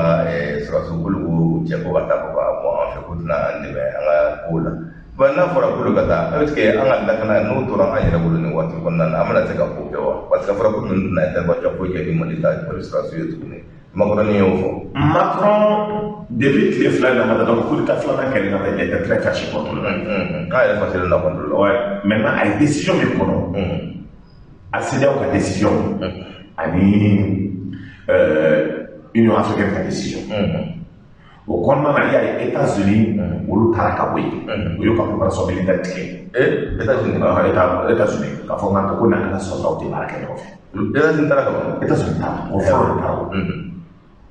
sɔrɔdasiw k'olu k'u cɛ ko ka taa ko ka bɔ an fɛ, k'u tɛna an dɛmɛ an ka kow la. Bon, n'a fɔra k'olu ka taa, est ce que an ka lakana n'o tora an yɛrɛ bolo nin waati kɔnɔna na, an bɛna se ka ko kɛ wa? Parce que a fɔra ko ninnu tɛna intervention foyi kɛ ni Mali ta, Mali sɔrɔdasiw ye tuguni. Macron y'o fɔ. Macron, depuis tile 2 in na, ka taa donc coup d'état filanan kɛlen ka taa, il était très fâché contre le Mali. K'a yɛrɛ fâché na contre le. Ouais, maintenant a ye décision min kɔnɔ, a CEDEAO ka décision ani Union africaine ka décision, o kɔnɔna na, i y'a ye États-Unis olu taara ka bɔ yen, u y'u ka coopération militaire tigɛ. Eh, États-Unis. États-Unis k'a fɔ k'an ko n'an ka soldat tɛ baara kɛ ɲɔgɔn fɛ. États-Unis taara ka ban. États-Unis taara, o fɔlɔ de taara o.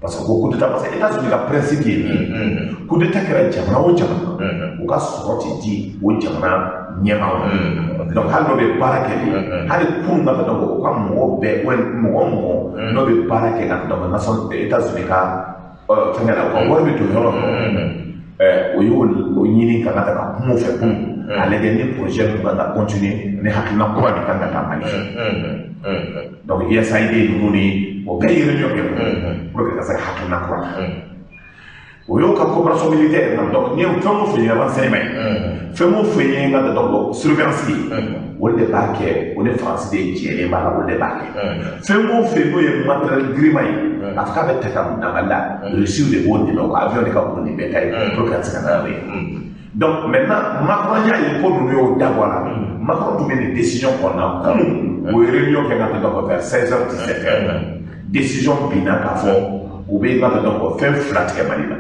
Parce que ko coup d'état, parce que États-Unis ka principe ye min ye, coup d'état kɛra jamana o jamana, u ka sɔrɔ tɛ di o jamana ɲɛmaaw ma. Donc hali n'o bɛ baara kɛ de, hali kunun ka taa donc u ka mɔgɔ bɛɛ, mɔgɔ o mɔgɔ n'o bɛ baara kɛ ka donc nation États-Unis ka fɛngɛ la, u ka wari bɛ don yɔrɔ min, o y'o o ɲini ka taa ka kuma u fɛ kunun, a lajɛ ni projet min kan ka continuer, ni hakilina kura min kan ka taa Mali fɛ. Donc USAID ninnu ni o bɛɛ ye réunion kɛ pour que ka se ka hakilina kura ta. O y'o ka coopération militaire na. Donc ni ye fɛn o fɛn ye renseignement ye, fɛn o fɛn ye n ka donc surveillance ye, o de b'a kɛ, o ni Faransi de jɛlen b'a la, o de b'a kɛ. Fɛn o fɛn n'o ye matériel girinma ye, a fɔ k'a bɛ ta ka na Mali la, Russiw de b'o dɛmɛ, u ka avion de ka bon ni bɛɛ ta ye pour que ka se ka na n'o ye. Donc maintenant Macron y'a ye ko ninnu y'o dabɔ a la. Macron tun bɛ nin décision kɔnɔna kunun, o ye réunion kɛ ka taa donc vers 16 heures, 17 heures, décision binna k'a fɔ u bɛ ka taa donc fɛn fila tigɛ Mali la.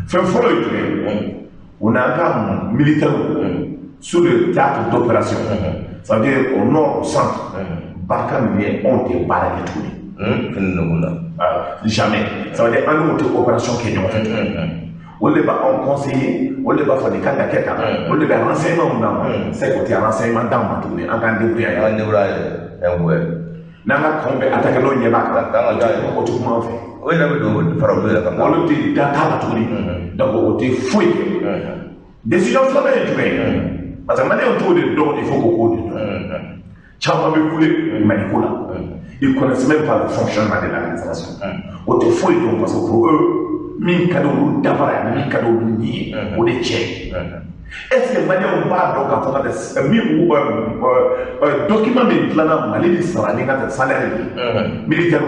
Fɛn fɔlɔ ye jumɛn ye? O n'an ka militaires sur le théâtre d'opération, ça veut dire au nord, au centre, Barkhane ni anw tɛ baara kɛ tuguni. Fini nugu la. Jamais. Ça veut dire an n'u tɛ opération kɛ ɲɔgɔn fɛ tuguni. Olu de b'anw conseiller, olu de b'a fɔ nin kan ka kɛ tan, olu de bɛ renseignement d'an ma. C'est que o tɛ renseignement d'an ma tuguni, an k'an débrouiller an An yɛrɛ. débrouiller an yɛrɛ. N'an ka kɔn bɛ attaquer, n'o ɲɛ b'a kan, K'an ka taa o tɛ kuma an fɛ. O yɛrɛ bɛ don fara olu yɛrɛ kan. Olu tɛ da t'a la tuguni, donc o tɛ foyi kɛ. Décision filanan ye jumɛn ye? Parce que Maliyɛnw t'o de dɔn, il faut k'o k'o de dɔn. Caman bɛ kule Maliko la, ils connaissent même pas le fonctionnement de l'administration. O tɛ foyi dɔn, parce que pour eux, min ka di olu dabara ye ani min ka di olu ɲi ye, o de cɛ ye. Est ce que Maliyɛnw b'a dɔn k'a fɔ ka tɛ min document min dilanna Mali ni sara ni ka tɛ salaire ye militaire,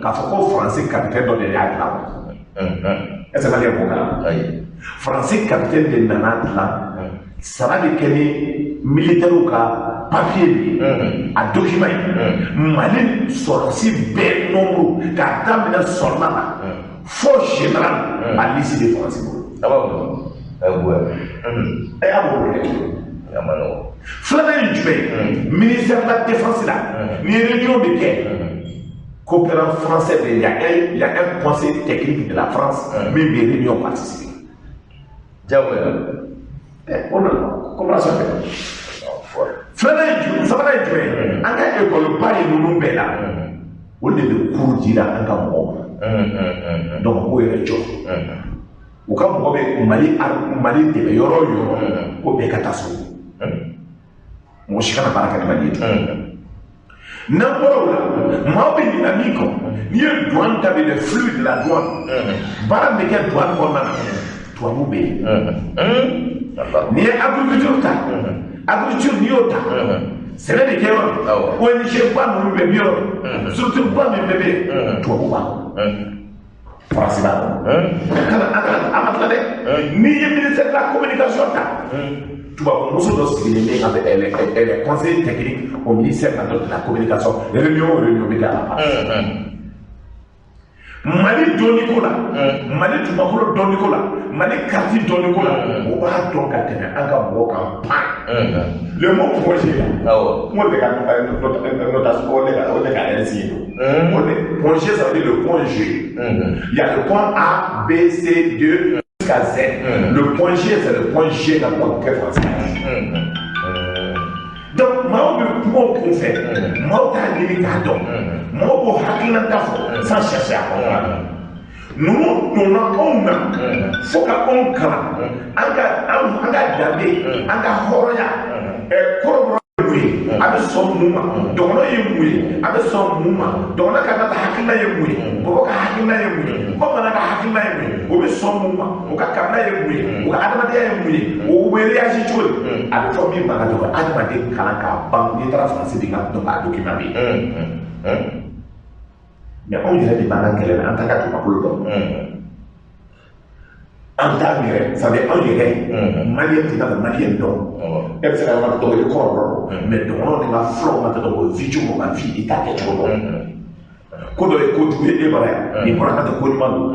k'a fɔ ko Faransi capitaine dɔ de y'a dilan? Est ce que Maliyɛn b'o kalama? Ayi. Faransi capitaine de nana dilan, sara bɛ kɛ ni militaire ka papier de ye, a document ye. Mali sɔrɔsi bɛɛ nombre, k'a daminɛ soldat la fo général, a liste de Faransi bolo. A b'a bolo. Ayiwa. Ɛ, a b'o kɛ. A ma nɔgɔn. Filanan ye jumɛn ye? Ministère de la défense la, ni réunion bɛ kɛ, coopérant français bɛ, il y a un conseil technique de la France min bɛ réunion participer. Diyagoya. Ɛ, o nana coopération kɛ. Filanan ye jumɛn? Sabanan ye jumɛn ye? An ka école ba ye ninnu bɛɛ la, olu de bɛ cours di la an ka mɔgɔw ma. Donc k'o yɛrɛ jɔ, u ka mɔgɔ bɛ Mali Mali dɛmɛ yɔrɔ o yɔrɔ, ko bɛɛ ka taa so, mɔgɔ si kana baara kɛ ni Mali ye tuguni. N'an bɔra o la, maaw bɛ ɲinɛ min kɔ, n'i ye douane ta bi, le flux de la douane, baara min bɛ kɛ douane kɔnɔna na, Tubabu bɛ yen. N'i ye agriculture ta, agriculture n'i y'o ta, sɛnɛ de kɛ yɔrɔ min, ONG ba ninnu bɛɛ bɛ yɔrɔ min, structure ba min bɛɛ bɛ yen, tubabu b'a kɔnɔ, Faransi b'a kɔnɔ. Kana an ma tila dɛ. N'i ye ministère de la communication ta, tubabu muso dɔ sigilen bɛ yen, elle est conseiller technique au ministère de la communication. Réunion o réunion bɛ kɛ a la. Mali dɔnniko la, Mali dugumakolo dɔnniko la, Mali carte dɔnniko la, o b'a dɔn ka tɛmɛ an ka mɔgɔw kan pan. Le mot projet là, n ko de ka notation, o de ka ainsi don. O de projet, ça veut dire le point G. Il y a le point A, B, C, D jusqu'à Z. Le point G, c'est le point G dans le kɛ français. Donc maaw bɛ kuma o kun fɛ, maaw t'a ɲini k'a dɔn, maaw b'o hakilinata fɔ sans chercher à comprendre. Ninnu donna anw na fo ka anw kalan an ka an ka danbe, an ka hɔrɔnya. Kɔrɔbɔrɔ ye mun ye, a bɛ sɔn mun ma? Dɔgɔnɔ ye mun ye, a bɛ sɔn mun ma? Dɔgɔnɔ ka ka hakilina ye mun ye? Bɔbɔ ka hakilina ye mun ye? Bamanan ka hakilina ye mun ye? O bɛ sɔn mun ma? O ka kabila ye mun ye? O ka adamadenya ye mun ye? O bɛ réagir cogo di? A bɛ fɔ min ma ka to ka adamaden kalan k'a ban, n'i taara Faransi bi ka dɔn a document bɛ yen. Mais anw yɛrɛ de b'an ka kɛlɛ la, an t'an ka dugumakolo dɔn, an t'a yɛrɛ, ça veut dire anw yɛrɛ malien tɛ ka malien dɔn. E bɛ se ka yɔrɔ dɔn, i bɛ kɔrɔbɔrɔ dɔn, mais dɔgɔnɔw ni ka fulaw ka tɛ o vie cogo, ka vie i t'a kɛ cogo dɔn. Ko dɔ ye kojugu ye e bara yan, nin bɔra ka tɛ ko ɲuman don.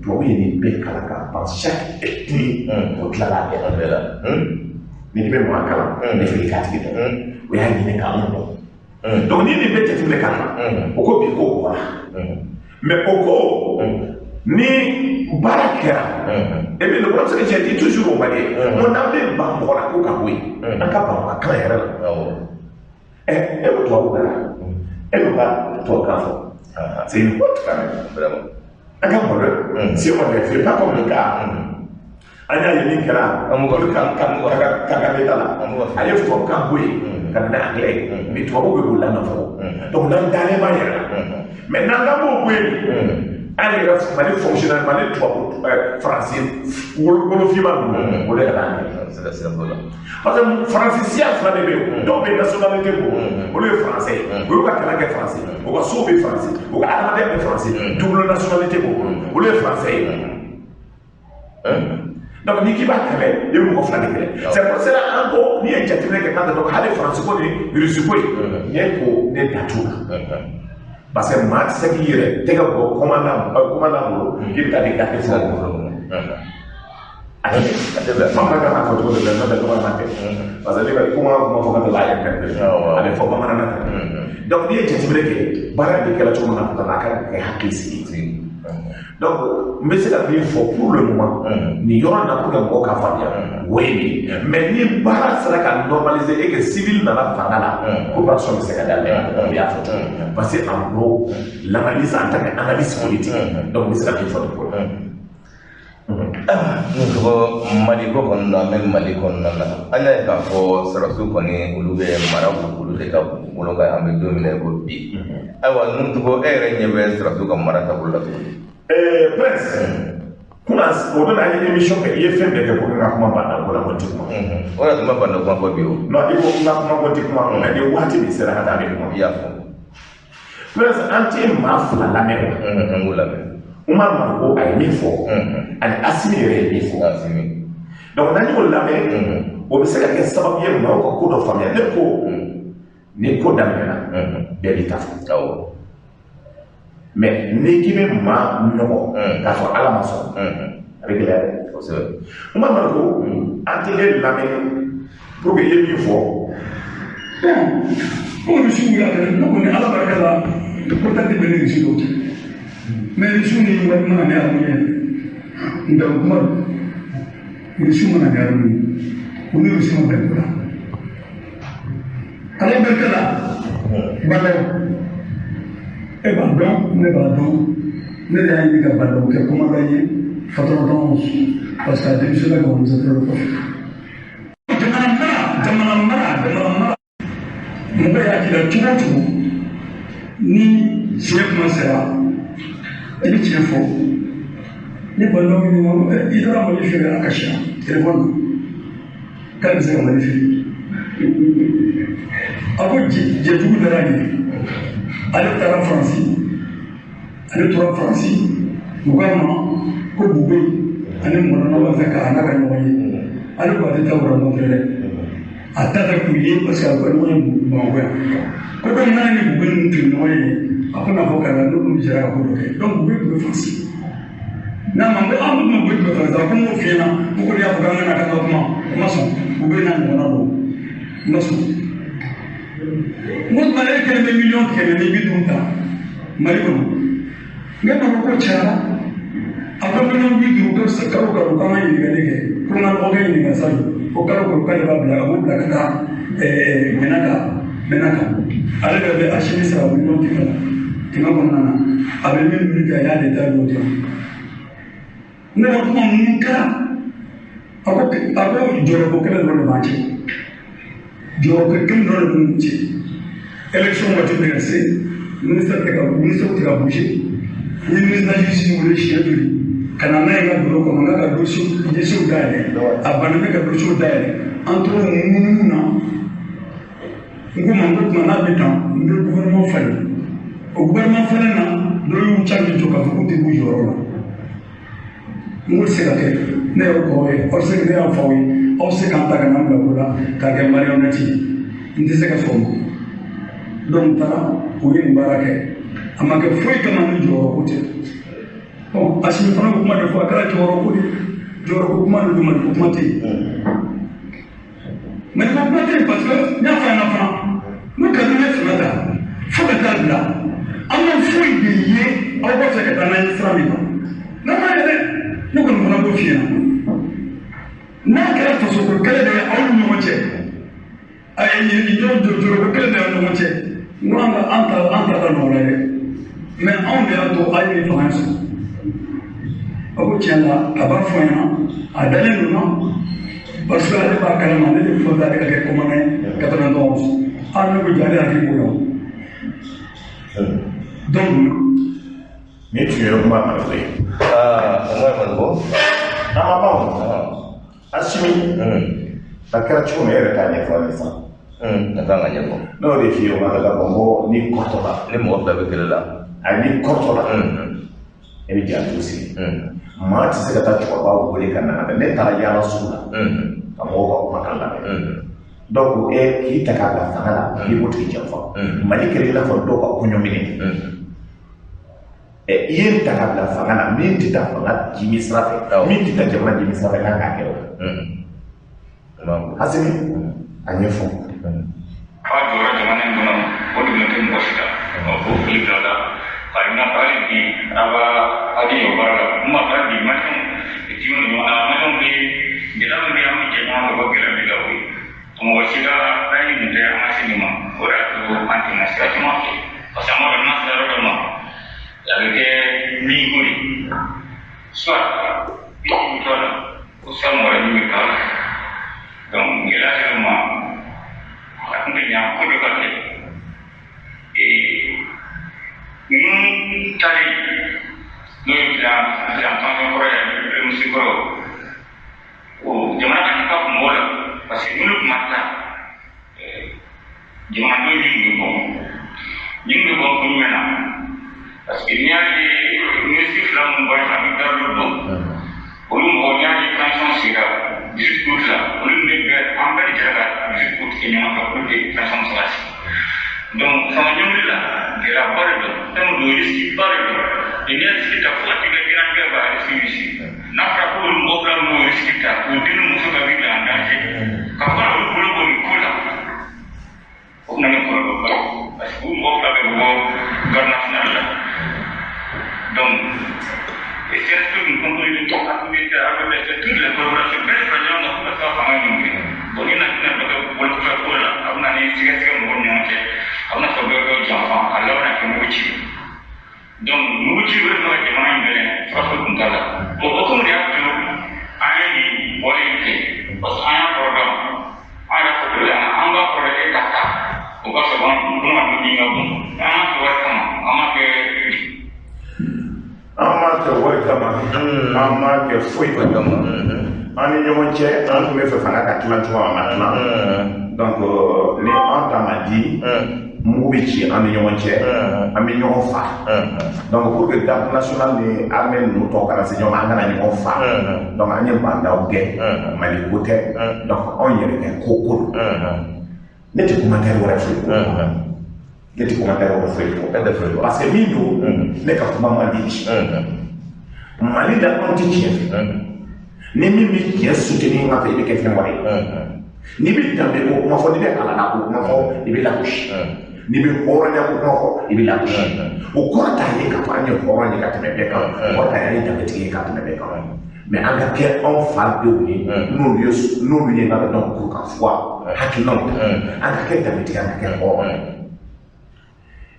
Tubabu ye nin bɛɛ kalan k'a ban, chaque ethnie o tila k'a bɛɛ la. Ni bɛ maa kalan, ne fɛ i k'a tigi dɔn, o y'a ɲini k'anw dɔn. Donc ni nin bɛɛ jateminɛ ka kan, o ko bi ko bɔra, mais o ko ni baara kɛra. Et puis le problème, c'est que j'ai dit toujours aux Maliens, n ko n'an bɛ ban mɔgɔ la ko ka bɔ yen, an ka ban ka kan yɛrɛ la. Ɛ, e bɛ tubabu kan, e bɛ ka tubabukan fɔ, c'est une honte quand même. Vraiment. An ka malo, si on ne fait pas comme le gars, an y'a ye min kɛra olu ka ka ka la, a ye tubabukan bɔ yen ka na ni anglais ye, mais tubabu bɛ k'o lamɛn fɔlɔ. Donc n'an dalen b'an yɛrɛ la, mais n'an k'an b'o bɔ yen, an yɛrɛ Mali fonctionnaire, Mali tubabu faransi wolofinma ninnu, o de ka d'an ye. Sira sira t'o la. Parce que faransi siya fila de bɛ yen, dɔw bɛ nationalité b'o, olu ye français ye, olu y'u ka kalan kɛ français, u ka sow bɛ français, u ka adamadenya bɛ français, double nationalité b'o bolo, olu ye français ye. Donc n'i k'i b'a kɛlɛ, i bɛ mɔgɔ fila de kɛlɛ. C'est pour cela an ko n'i ye jateminɛ kɛ k'a tɛ dɔn hali faransi ko ni russe ko ye, ne ko ne da t'o la. Parce que maa tɛ se k'i yɛrɛ tɛgɛ bɔ commandant bolo k'i bɛ taa di gafe fɔlɔ kɔnɔ. A tɛ A tɛ bɛn. Bamanankan n'a fɔ cogo dɔ la, n'o tɛ bamanankan tɛ. Parce que ne bɛ kuma kuma fɔ ka taa a yɛrɛ a bɛ fɔ bamanankan na. Donc n'i ye jateminɛ kɛ, baara bɛ kɛra cogo min na, a ka kɛ hakili sigi. Donc n bɛ se ka min fɔ pour le moment nin yɔrɔ in na, pour que mɔgɔw ka faamuya, o ye nin ye. Mais ni baara sera ka normaliser et que civil nana fanga la, coopération bɛ se ka daminɛ. O y'a fɔ cogo min, parce que en gros, l'analyse en tant qu'analyse politique, donc n bɛ se ka min fɔ nin ko la. N'o tɔgɔ Mali ko kɔnɔna na, an bɛ Mali kɔnɔna na, an y'a ye k'a fɔ sɔrɔdasiw kɔni, olu bɛ mara olu de ka bolo kan, an bɛ don min na i ko bi. Ayiwa, n'o tɔgɔ, e yɛrɛ ɲɛ bɛ sɔrɔdasiw ka mara taabolo la cogo di? Prince, kunna o don an ye émission kɛ, i ye fɛn bɛɛ kɛ pour que n ka kuma banna ko la, ko n tɛ kuma. O de tun bɛ banda kuma fɔ bi o. Non, i ko n ka kuma ko n tɛ kuma, mais ni waati min sera ka taa, a bɛ kuma. I y'a fɔ. Prince, an tɛ maa fila lamɛn o. An k'o lamɛn. Umar Mariko a ye min fɔ, ani Asimi yɛrɛ ye min fɔ. Asimi. Donc n'an y'o lamɛn, o bɛ se ka kɛ sababu ye maaw ka ko dɔ faamuya. Ne ko ni ko daminɛna, bɛɛ b'i ta fɔ. Mais n'i k'i bɛ maa nɔgɔ k'a sɔrɔ Ala ma sɔn, a bɛ gɛlɛya dɛ. Umar Mariko, an tɛ e lamɛn pour que i ye min fɔ. Bon, ko Rusiw y'a kɛ, ne kɔni Ala barika la, pourtant tɛ bɛn ni Rusi dɔw cɛ. Mais Rusiw ni wari mana ni arme ye, nka o kuma don. Rusiw mana ni arme ye, u ni Rusi ma bɛn ko la. Ala barika la, Balaw, e b'a dɔn, ne b'a dɔn, ne de y'a ɲini ka Balaw kɛ commandant ye 91, parce que a démissionné ka organisateur kɔfɛ. Jamana mara, jamana mara, jamana mara. Mɔgɔ y'a k'i la cogo o cogo, ni tiɲɛ kuma sera, i bɛ tiɲɛ fɔ. Ne Bandaw ɲininka ko i taara Mali feere a kasira téléphone na k'a bɛ se ka Mali feere. A ko jɛjugu dara ɲɛ, ale taara Faransi, ale tora Faransi, u k'a ma ko Bube ani Mɔdɔnna b'a fɛ k'a n'a ka ɲɔgɔn ye. Ale ko a tɛ taa o rencontre dɛ, a ta fɛ k'u ye parce que a ka ɲɔgɔn ye Bamakɔ yan. Ko donc n'a ni Bube ninnu tun ɲɔgɔn ye, a ko n'a fɔ karisa n'olu jɛra ka ko dɔ kɛ. Donc Bube tun bɛ Faransi. N'a ma ko an ko Bube tun bɛ Faransi, a ko n k'o f'i ɲɛna, ko ko ne y'a fɔ k'an ka na k'an ka kuma, o ma sɔn. Bube n'a ɲɔgɔnna don, o ma sɔn. N ko tuma e kelen bɛ 150 000 ta Mali kɔnɔ. N ko ma ko cayara. A ko 50 000 kalo kalo k'an ka ɲininkali kɛ, ko n ka dɔgɔkɛ ɲininka sa ko kalo kalo k'ale b'a bila, a b'o bila ka taa Mɛnaka Mɛnaka. Ale yɛrɛ bɛ Asimi sara 100 000 la kɛmɛ kɔnɔna na, a bɛ min minnu kɛ a y'a détail dɔw di yan. Ne ko kuma mun kɛra? A ko jɔyɔrɔko kɛlɛ dɔrɔn de b'an cɛ, jɔyɔrɔko kelen dɔrɔn de b'u cɛ. Élection waati bɛ ka se, ministre tɛ ka ministre tɛ ka bouger. N ye ministre de la justice wele siɲɛ joli ka na n'a ye n ka bureau kɔnɔ, n k'a ka dossier dayɛlɛ, a banna ne ka dossier dayɛlɛ. An tora munumunu na. N ko ma n ko tuma n'a bɛ tan, n bɛ gouvernement falen. O gouvernement falen na, dɔ y'u ca k'i jɔ k'a fɔ k'u tɛ b'u jɔyɔrɔ la. N ko tɛ se ka kɛ, ne y'aw kɔrɔ ye, aw se ne y'aw faw ye, aw se k'an ta ka n'an bila ko la k'a kɛ marionnette ye, n tɛ se ka sɔn o ma. Donc n taara u ye nin baara kɛ, a ma kɛ foyi kama ni jɔyɔrɔ ko tɛ. Bon, Asimi fana ko kuma de fɔ, a kɛra jɔyɔrɔ ko de, jɔyɔrɔ ko kuma de don, Maliko kuma tɛ yen. Maliko kuma tɛ yen parce que n y'a fɔ a ɲɛna fana, n ko kabini ne fanga ta fo ka taa bila, an ma foyi de ye aw b'a fɛ ka taa n'an ye sira min kan. N'an ma ye dɛ, ne kɔni fana b'o f'i ɲɛna. N'a kɛra fasoko kɛlɛ de ye aw ni ɲɔgɔn cɛ, a ye ɲɔgɔn jɔyɔrɔ ko kɛlɛ de y'aw ni ɲɔgɔn cɛ, n ko an ka an ta an ta ka nɔgɔ la dɛ, mais anw de y'a to aw ye nin fanga in sɔrɔ. A ko tiɲɛ la, a b'a fɔ n ɲɛna, a dalen don na, parce que ale b'a kalama ne de fɔ ale ka kɛ commandant ye 91. A ne ko ja ale hakili b'o la. Donc Ni tun ye kuma Maliko ye. Aa, Umar Maliko. An ma ban o. Asimi, a kɛra cogo min e yɛrɛ t'a ɲɛfɔ an ye sisan. A kan ka ɲɛfɔ. Ne y'o de f'i ye o ma ka bɔn ko ni kɔrɔtɔla. Ni mɔgɔ fila bɛ kɛlɛ la. A ni kɔrɔtɔla. E bɛ janto sigi. Maa tɛ se ka taa cɛkɔrɔba wele ka na ne taara yaala sugu la. Ka mɔgɔw ka kumakan lamɛn. Dɔw ko e k'i ta k'a bila fanga la k'i b'o tigi janfa. Mali kɛra i n'a fɔ dɔw ka kɔɲɔminɛ. I ye n ta k'a bila fanga la min tɛ taa fanga jimi sira fɛ, min tɛ taa jamana jimi sira fɛ k'an k'a kɛ o. Asimi, a ɲɛfɔ. Aw jɔra jamana in kɔnɔ, o de tɛ mɔgɔ si la. O fili bila la. Ka ɲina hali bi a b'a a di o baara la. N ma hali bi maliyɛnw jiw ni ɲɔgɔn na, maliyɛnw bɛ gɛlɛya min bɛ an bɛ jɛ ɲɔgɔn fɛ ko gɛlɛya bɛ ka o ye. Mɔgɔ si ka laɲini tun tɛ an ka se nin ma. O de y'a to an tɛmɛna sira caman fɛ. Parce que an b'a dɔn n'an sera yɔrɔ dɔ ma, a bɛ kɛ min ko de. Soit i bɛ to a la, ko soit mɔgɔ wɛrɛ min bɛ k'a la. Donc gɛlɛya sera ma, a tun tɛ ɲa ko dɔ ka kɛ. Ninnu tali n'o ye bilan tɔnsɔn kɔrɔ ye ani premier kɔrɔ, o jamana ka nafa tun b'o la parce que n'olu tun ma taa, jamanadenw ni tun bɛ bɔ. Ni tun bɛ bɔ kun jumɛn na? Parce que n'i y'a ye ministre fila minnu bɔra sisan, an bɛ garde dɔn. Olu mɔgɔ n'i y'a ye transition sigira 18 août la, olu ne bɛɛ an bɛɛ de jɛra ka 18 août kɛ ɲɔgɔn fɛ pour que transition bɛ se ka sigi. Donc fanga ɲɛwuli la, gɛlɛyaba de don, fɛn min don, risque ba de don. N'i ye risque ta fo ka t'i ka diɲɛlatigɛ ban, risque b'i sigi. N'a fɔra ko olu mɔgɔ fila minnu y'o risque ta, k'u den ni muso ka vie bila en danger, ka fɔ olu bolo bɔ nin ko la, o bɛ na ni kɔlɔlɔba ye. Parce que u mɔgɔ fila bɛɛ bɛ bɔ garde nationale la. Donc et CSP tun composé de tout, APT, APT, toutes les corporations bɛɛ fara ɲɔgɔn kan fo ka se ka fanga ɲɔngiri. Bon, ni nana dɔ kɛ bolokɔfɛ ko la, a bɛ na ni sɛgɛsɛgɛ mɔgɔw ni ɲɔgɔn cɛ, a bɛna fɔ dɔ dɔ janfa, a laban na kɛ mugu ci. Donc mugu ci o de bɛ ka jamana in gɛlɛn, fura foyi tun t'a la. Bon, o komi de y'a to an ye nin wale in kɛ, parce que an y'a kɔrɔ dɔn, an yɛrɛ fɔ cogo la, an b'a kɔrɔ e ka taa, o ka sɔrɔ an bolo min ka bon, an m'a kɛ wari kama, an m'a kɛ An m'a kɛ wari kama. An m'a kɛ foyi kama. An ni ɲɔgɔn cɛ, an tun bɛ fɛ fanga ka tilan cogo min, a ma tilan. Donc ni an ta ma di, mugu bɛ ci an ni ɲɔgɔn cɛ, an bɛ ɲɔgɔn fa. Donc pour que garde nationale ni armée ninnu tɔw kana se ɲɔgɔn ma, an kana ɲɔgɔn fa. Donc an ye bandaw gɛn, Mali ko tɛ. Donc anw yɛrɛ kɛ ko ko don. Ne tɛ commentaire wɛrɛ foyi ko. Ne tɛ commentaire wɛrɛ foyi fɔ. Parce que min don, ne ka kuma man di bi. Mali la, anw tɛ tiɲɛ fɛ. Ni min bɛ tiɲɛ soutenir n ka fɛ, i bɛ kɛ fɛn wɛrɛ ye. N'i bɛ danbe ko kuma fɔ, n'i bɛ halala ko kuma fɔ, i bɛ lagosi. N'i bɛ hɔrɔnya ko kuma fɔ, i bɛ lagosi. O kɔrɔ t'a ye k'a fɔ an ye hɔrɔn ye ka tɛmɛ bɛɛ kan. O kɔrɔ t'a ye an ye danbetigi ye ka tɛmɛ bɛɛ kan. Mais an ka kɛ anw fa denw ye, n'olu ye n ka dɔn kuru ka fɔ hakilinaw ta, an ka kɛ danbetigi, an ka kɛ hɔrɔn ye.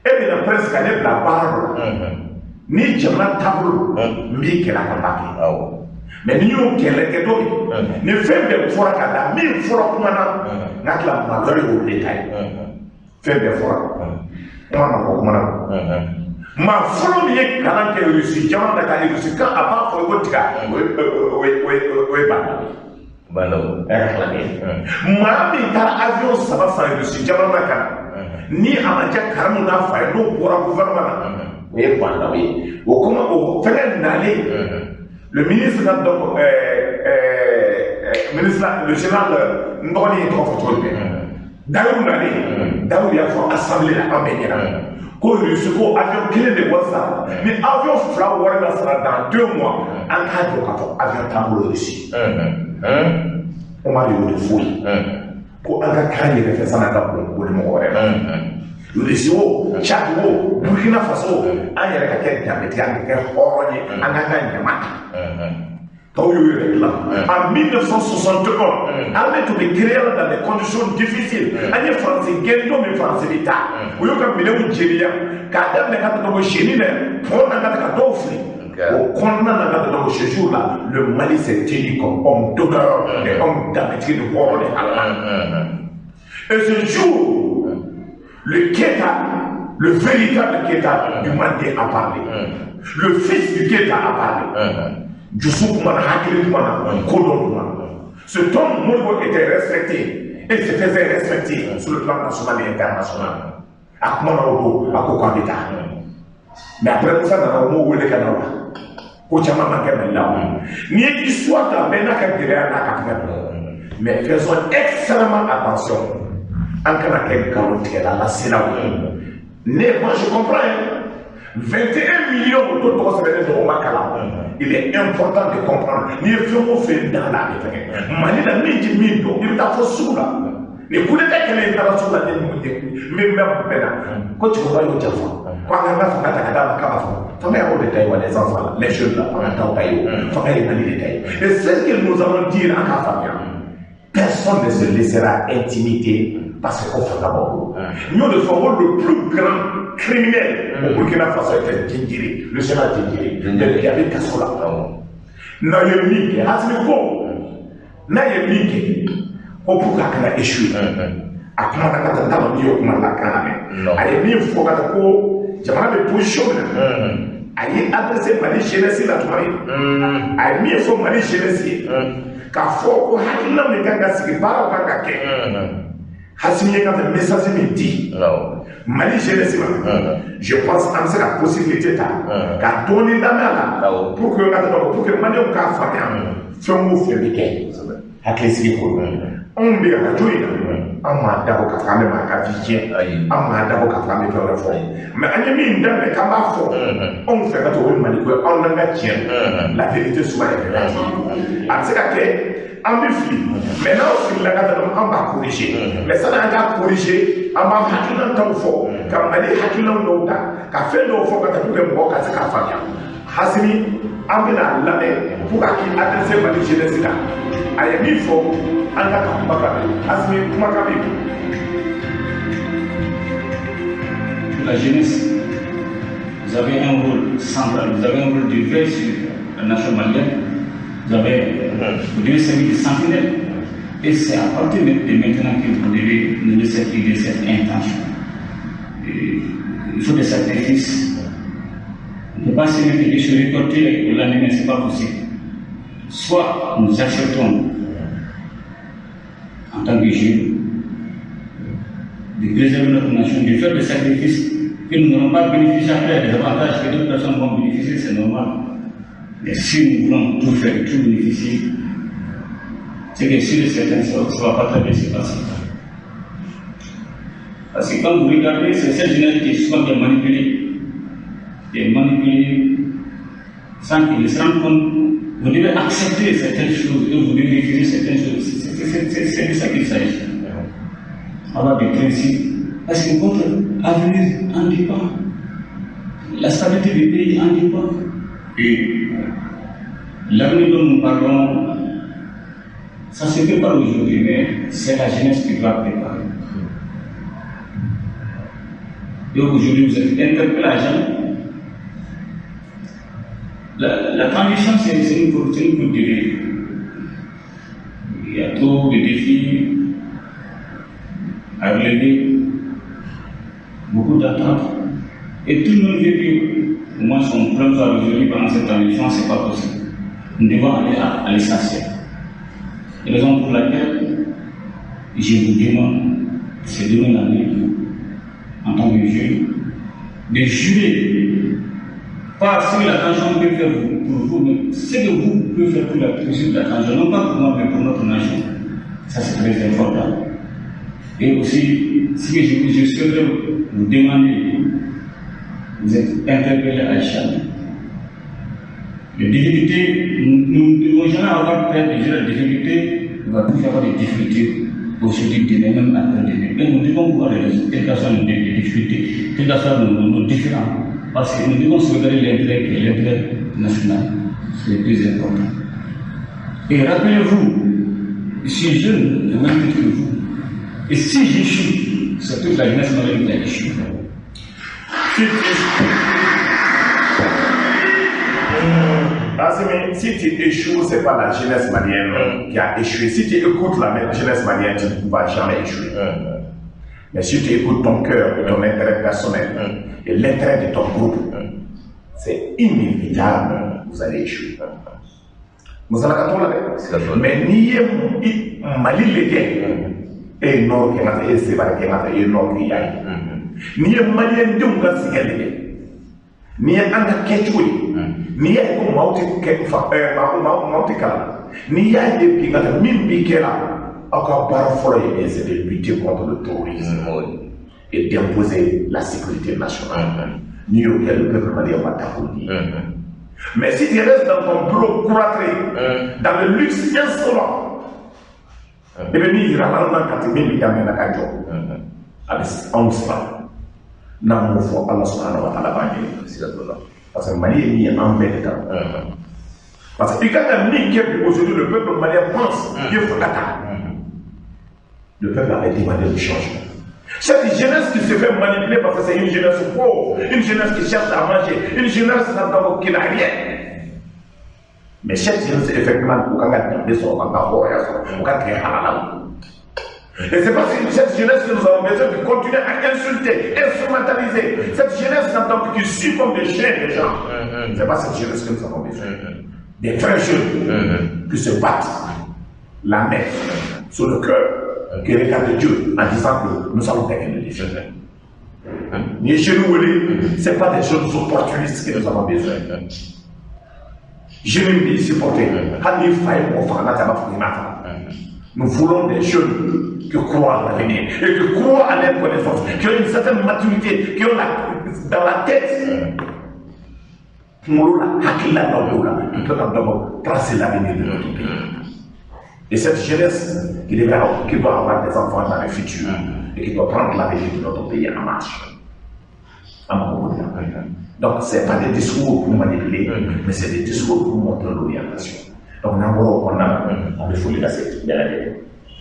E bɛna presque ka ne bila baara dɔ la, ni jamana taabolo n b'i kɛlɛ ka ba kɛ. Mais n'i y'o kɛlɛ kɛ don min, ni fɛn bɛɛ fɔra ka da min fɔra kuma na, n ka tila maloya y'o de ta ye. Fɛn bɛɛ fɔra kuma ma fɔ kuma na. Maa fɔlɔ min ye kalan kɛ Rusi jamana na ka Rusi kan a b'a fɔ i ko tiga, o ye Bandaw ye. Maa min taara avion 3 san Rusi jamana na ka na, ni a ma diya Karimu n'a fa ye, n'o bɔra gouvernement na, o ye Bandaw ye. O kuma o fɛngɛ nalen, le ministre donc ministre le général n dɔgɔnin ye tɔgɔ fɔ cogo jumɛn, Dayiru nalen, Dayiru y'a fɔ assemblée la an bɛɛ ɲɛna ko Russie ko avion kelen de wari sara, ni avion 2 wari ma sara dans 2 mois, an k'a jɔ k'a fɔ avion t'an bolo Russie. Omar y'o de f'o ye ko an ka k'an yɛrɛ fɛ san'an ka boli mɔgɔ wɛrɛ ma. Russie o, Tchad o, Burkina Faso, an yɛrɛ ka kɛ danbetigi, an ka kɛ hɔrɔn ye, an ka ɲama ta. Tɔw y'u yɛrɛ dilan. En 1961, armée tun bɛ créer dans des conditions difficiles. An ye Faransi gɛn don min, Faransi bɛ taa, u y'u ka minɛnw jeniya k'a daminɛ ka taa dɔgɔ seni dɛ pɔn na ka taa ka dɔw fili. Au kɔnɔna na ka taa dɔgɔ ce jour là, le Mali s'est tenu comme homme d'honneur et homme d'amitié de hɔrɔn de halala. Et ce jour, le Keita, le véritable Keita du Mandé a parlé. Le fils du Keita a parlé. Dusu kumana, hakili kumana, kodɔn kumana. Cet homme Modibo était respecté et se faisait respecter sur le plan national et international. A kumana o don, a ko k'a bɛ taa. Mais après Musa nana, o m'o wele ka na o la. Ko caman ma kɛ Mali la o. N'i ye histoire ta, bɛɛ n'a ka gɛlɛya n'a ka fɛngɛ don. Mais faisons extrêmement attention. An kana kɛ nkalontigɛla laselaw ye. Ne, moi je comprends hein. 21 millions de tɔgɔ sɛbɛnnen don, o ma kalan. Il est important de comprendre. N'i ye fɛn o fɛn da la, a bɛ fɛngɛ. Mali la, min ti min dɔn, i bɛ taa fɔ sugu la. Ni coup d'état kɛlen, i taara sugu la, ne min bɛ bɛn na ko cɛkɔrɔba y'o janfa. Ko an ka fanga ta ka d'a ma k'a b'a fɔ. Fanga y'o de ta ye wa, les enfants là, les jeunes là, fanga t'aw ta ye o. Fanga ye Mali de ta ye. Et ce que nous allons dire, an k'a faamuya. Personne ne se laissera intimider parce que ko fanga b'aw bolo. N y'o de fɔ ko le plus grand criminel au Burkina Faso était Djinjiri, le général Djinjiri. Il y avait kaso la. N'a ye min kɛ, Assimi ko n'a ye min kɛ, ko pour que a kana échouer. A kumana ka taa, n t'a dɔn n'i y'o kuma la kan lamɛn. A ye min fɔ ka taa ko jamana bɛ position min na, a ye adressé Mali jeunesse la tuma min, a ye min fɔ Mali jeunesse ye, k'a fɔ ko hakilina min kan ka sigi, baaraw kan ka kɛ. Assimi ye ka message min di Mali jeunesse ma, je pense an bɛ se ka possibilité ta ka dɔɔni lamɛn a la pour que ka pour que maliyɛnw k'a faamuya fɛn o fɛn bɛ kɛ hakilisigi ko don. Anw bɛ arajo in na, an m'a dabɔ k'a fɔ an bɛ maa ka vie tiɲɛ, an m'a dabɔ k'a fɔ an bɛ fɛn wɛrɛ fɔ. Mais an ye min daminɛ k'an b'a fɔ, anw fɛ ka to o ye Mali ko ye, anw n'an ka tiɲɛ don. La vérité souvent est relative. A bɛ se ka kɛ an bɛ fili, mais n'aw filila ka taa dɔrɔn, an b'a corriger. Mais sani an k'a corriger, an b'an hakilina taw fɔ, ka Mali hakilina dɔw ta, ka fɛn dɔw fɔ ka taa pour que mɔgɔw ka se k'a faamuya. Assimi, an bɛna lamɛn pour k'a k'i adressé Mali jeunesse la. A ye min fɔ, an ka kumakan mɛn. Assimi, kumakan b'i bolo. La jeunesse, vous avez un rôle central, vous avez un rôle de veille sur la nation malienne. Vous devez servir de sentinelle. Et c'est à partir de maintenant que vous devez nourrir cette idée, cette intention. Et il faut des sacrifices. On ne peut pas se mettre et se récolter au lendemain, ce n'est pas possible. Soit nous acceptons, en tant que jeunes, de préserver notre nation, de faire des sacrifices que nous n'aurons pas bénéficié après, des avantages que d'autres personnes vont bénéficier, c'est normal. Mais si nous voulons tout faire, tout bénéficier, c'est que sur certains, ça ne va pas très bien se passer. Parce que quand vous regardez, c'est cette jeunesse qui est souvent bien manipulée. Qui est manipulée sans qu'ils ne se rendent compte. Vous devez accepter certaines choses et vous devez refuser certaines choses. C'est de ça qu'il s'agit. Avoir des principes. Parce que votre avenir en dépend. La stabilité du pays en dépend. Et l'avenir dont nous parlons, ça se prépare aujourd'hui, mais c'est la jeunesse qui doit préparer. Et aujourd'hui, vous êtes interpellé à jamais. La transition, c'est une courte durée. Il y a trop de défis à relever, beaucoup d'attentes. Et tout le monde veut que, au moins, son problème soit résolu pendant cette transition, ce n'est pas possible. Nous devons aller à l'essentiel. Raison pour laquelle je vous demande de se donner la main en tant que jeune, de jurer, pas ce que la transition peut faire pour vous, mais ce que vous pouvez faire pour la réussite de la transition, non pas pour moi, mais pour notre nation. Ça, c'est très important. Et aussi, ce que je souhaiterais vous demander, vous êtes interpellés à jamais. Les difficultés, nous ne devons jamais avoir peur de gérer les difficultés, il va toujours y avoir des difficultés aujourd'hui, demain, même après-demain. Mais nous devons pouvoir les résoudre, quelles que soient nos difficultés, quels que soient nos différends. Parce que nous devons sauvegarder l'intérêt national, c'est le plus important. Et rappelez-vous, je suis jeune, de même titre que vous. Et si j'échoue, c'est toute la jeunesse malienne qui a échoué. Si tu échoues, ce n'est pas la jeunesse malienne qui a échoué. Si tu écoutes la jeunesse malienne, tu ne vas jamais échouer. Mais si tu écoutes ton cœur et ton intérêt personnel et l'intérêt de ton groupe, c'est inévitable, vous allez échouer. Mais ni Mali et Nord et et Nord ni Malien ni an ka kɛcogo ye, n'i y'a ye ko maaw tɛ kɛ maaw tɛ kalan, n'i y'a ye bi ka min bi kɛra aw ka baara fɔlɔ ye c'est de lutter contre le terrorisme et d'imposer la sécurité nationale. N'i y'o kɛ, le peuple malien va t'applaudir. Mais si tu restes dans ton bureau cloîtré, dans le luxe insolent, et bien n'i yira la ka tɛmɛ min bi daminɛ na ka jɔ, a bɛ anw siran. N'an m'o fɔ Ala subahana wa taala b'an ɲɛ. Parce que Mali ye min ye an bɛɛ de ta. Parce que i kan ka min kɛ bi aujourd'hui, le peuple malien pense qu'il faut fanga ta. Le peuple avait demandé le changement. Cette jeunesse qui se fait manipuler parce que c'est une jeunesse pauvre, une jeunesse qui cherche à manger, une jeunesse qui n'a rien. Mais cette jeunesse, effectivement, u kan ka danbe sɔrɔ, u kan ka hɔrɔnya sɔrɔ, u ka tigɛ halala. Et c'est parce que cette jeunesse que nous avons besoin de continuer à insulter, instrumentaliser. Cette jeunesse qui suit comme des chiens les gens. C'est pas cette jeunesse que nous avons besoin. Des vrais jeunes qui se battent la main sur le cœur, qui regardent Dieu en disant que nous allons gagner le défi. Ni chez nous, ce n'est pas des jeunes opportunistes que nous avons besoin. Je ne me supporter. Nous voulons des jeunes qui croient à l'avenir et qui croient à leur connaissance, qui ont une certaine maturité, qui ont dans la tête. Qui peuvent tracer l'avenir de notre pays. Et cette jeunesse qui doit avoir des enfants dans le futur et qui doit prendre l'avenir de notre pays en marche. Donc, ce n'est pas des discours pour manipuler, mais c'est des discours pour montrer l'orientation. Donc, on a folie la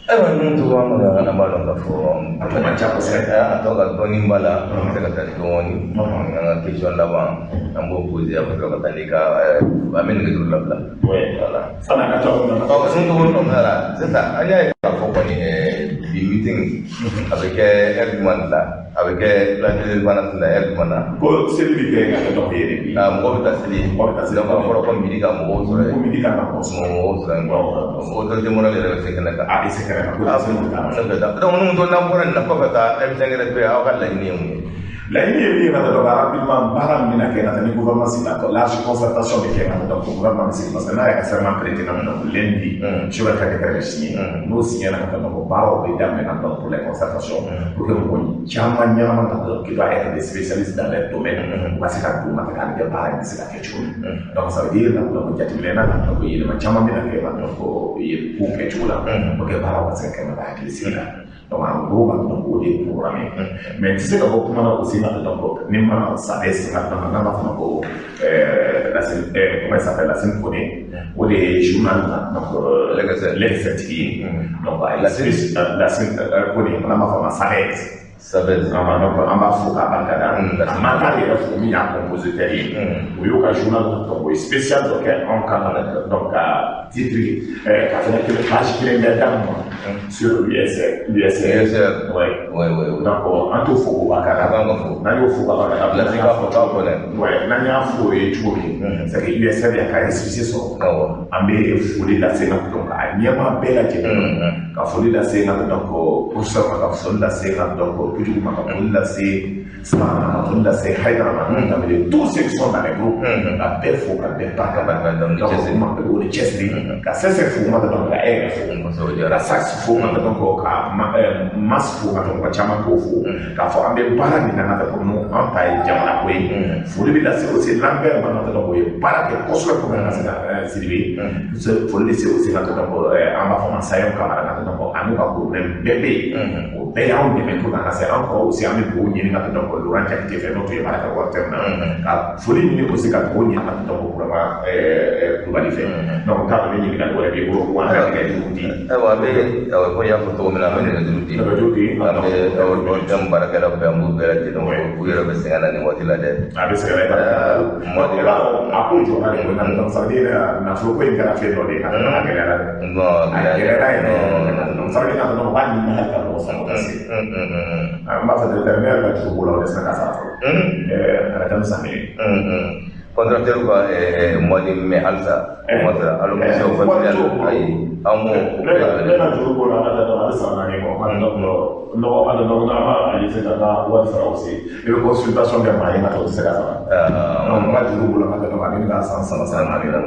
Ayiwa, ninnu to an ka an b'a dɔn k'a fɔ a tɔ man ca kosɛbɛ, a tɔ ka dɔɔni b'a la, an bɛ se ka taa ni dɔɔni an ka question laban an b'o poser, a bɛ sɔrɔ ka taa n'i ka an bɛ nɛgɛjuru labila. Voilà. Sanni a ka taa o Ɔ ninnu to voilà, sisan an y'a ye k'a fɔ kɔni bi meeting a bɛ kɛ heure jumɛn de la? A bɛ kɛ place de l'Indépendance la heure jumɛn na? Ko seli bɛ kɛ ka dɔn yen bi. Mɔgɔ bɛ taa seli. Mɔgɔ bɛ taa seli. Donc a fɔra ko midi ka mɔgɔw sɔrɔ yen. Ko midi ka mɔgɔw sɔrɔ. Mɔgɔw sɔrɔ yen. Autorité morale yɛrɛ bɛ se kɛnɛ kan. A bɛ se kɛnɛ kan. Ko seli bɛ taa. Donc ninnu n'an bɔra nin na kɔfɛ ka M5 RFP aw ka laɲini ye mun ye? Laɲini ye min ye ka taa dɔn rapidement baara min bɛna kɛ ka taa ni gouvernement sigi la large concertation bɛ kɛ ka taa dɔn gouvernement bɛ sigi parce que n'a y'a ka serment prêté ka taa dɔn lundi Choguel ka décret bɛ signé n'o signé na ka taa dɔn baaraw bɛ daminɛ ka dɔn pour les concertations pour que mɔgɔ caman ɲɛnama ka dɔn qui doit être des spécialistes dans leur domaine u ka se ka don ka taa k'a lajɛ baara in bɛ se ka kɛ cogo min. Donc ça veut dire ka dɔn jateminɛ na ka dɔn yɛlɛma caman bɛna kɛ ka dɔn ko kɛcogo la pour que baaraw ka se ka kɛ ka hakili sigi la. Donc en gros, donc o de ye programme ye. Mais tu sais ka bɔ kuma na aussi na donc ni ma Sabes na donc n'an b'a fɔ ma ko Lassine, comment il s'appelle, Lassine Koné, o de ye journal na donc l'Excel tigi ye. Donc Lassine Koné, n'an b'a fɔ ma Sabes. Sabes. Donc an b'a fo k'a barika da. A man k'ale yɛrɛ fo min y'a compositeur ye. O y'o ka journal donc o ye spécial dɔ kɛ anw kan donc ka titre ka fɛnɛ kelen page kelen bɛɛ d'an ma sur l'USR. l'USR. Ouais. Ouais. Donc an t'o fo k'o barika da. An k'an ka fo. N'an y'o fo k'a barika da. Lassine k'a fɔ k'a fɔ dɛ. Ouais, n'an y'a fo ye cogo min, c'est que USR y'a ka récépissé sɔrɔ. Awɔ. An bɛ foli lase n ka donc a ɲɛmaa bɛɛ lajɛlen ka foli lase n ka donc professeur ma, ka foli lase n ka donc Kojugu ma, ka foli lase Sama ma, ka foli lase Haidara ma, tous ceux qui sont dans les groupes, ka bɛɛ fo ka bɛɛ barika da. Donc o ni cɛsiri ka Sɛsɛ fo ma donc ka e yɛrɛ fo, ka Sax fo ma donc ka Mas fo ma donc ka caman k'o fo, k'a fɔ an bɛ baara min na ka donc an ta ye jamana ko ye. Foli bɛ lase aussi Lambert ma donc o ye baara kɛ kosɛbɛ pour que an ka se ka Sidibe foli bɛ se aussi ka donc an b'a fɔ ma Sayon Kamara ka donc a n'u ka problème bɛɛ bɛ yen, o bɛɛ y'anw dɛmɛ pour que an ka se an kɔrɔ aussi an bɛ dugawu ɲini ka donc Laurent Diakité fɛ n'o tun ye baara kɛ waati min na, ka foli ɲini aussi ka dugawu ɲini ka donc Burama Kulubali fɛ. Donc t'a dɔn ni ɲininkali wɛrɛ b'i bolo wa an ka nɛgɛjuru di. Ayiwa, an bɛ ko n y'a fɔ cogo min na, an bɛ nɛgɛjuru di. Nɛgɛjuru di. An bɛ ORTM baarakɛlaw bɛɛ, an b'u bɛɛ lajɛlen fo, u yɛrɛ bɛ sɛgɛn na nin waati la dɛ. A bɛ sɛgɛn na. A ko jɔra de ko donc ça veut dire nafolo ko in kɛra fɛn dɔ de ye ka a gɛlɛyara dɛ. Non, a gɛlɛyara yɛrɛ. Donc ça veut dire que u b'a ɲini hali ka mɔgɔ sɔrɔ ka se. An b'a fɔ ne yɛrɛ ka juru b'o la, o de sera ka sara fɔlɔ. A ka ca ni san kelen. Contracteur ka mois de mai halisa o ma sara allocation familiale, ayi an m'o. Ne ka juru b'o la, an ka taa a bɛ san 4 bɔ. Nɔgɔ a dɔn n'an b'a essayer ka taa wari sara aussi, i bɛ consultation kɛ maa ye ka taa o tɛ se ka sara. Donc n ka juru b'o la ka taa a bɛ ka san 3 san 4. Ayiwa,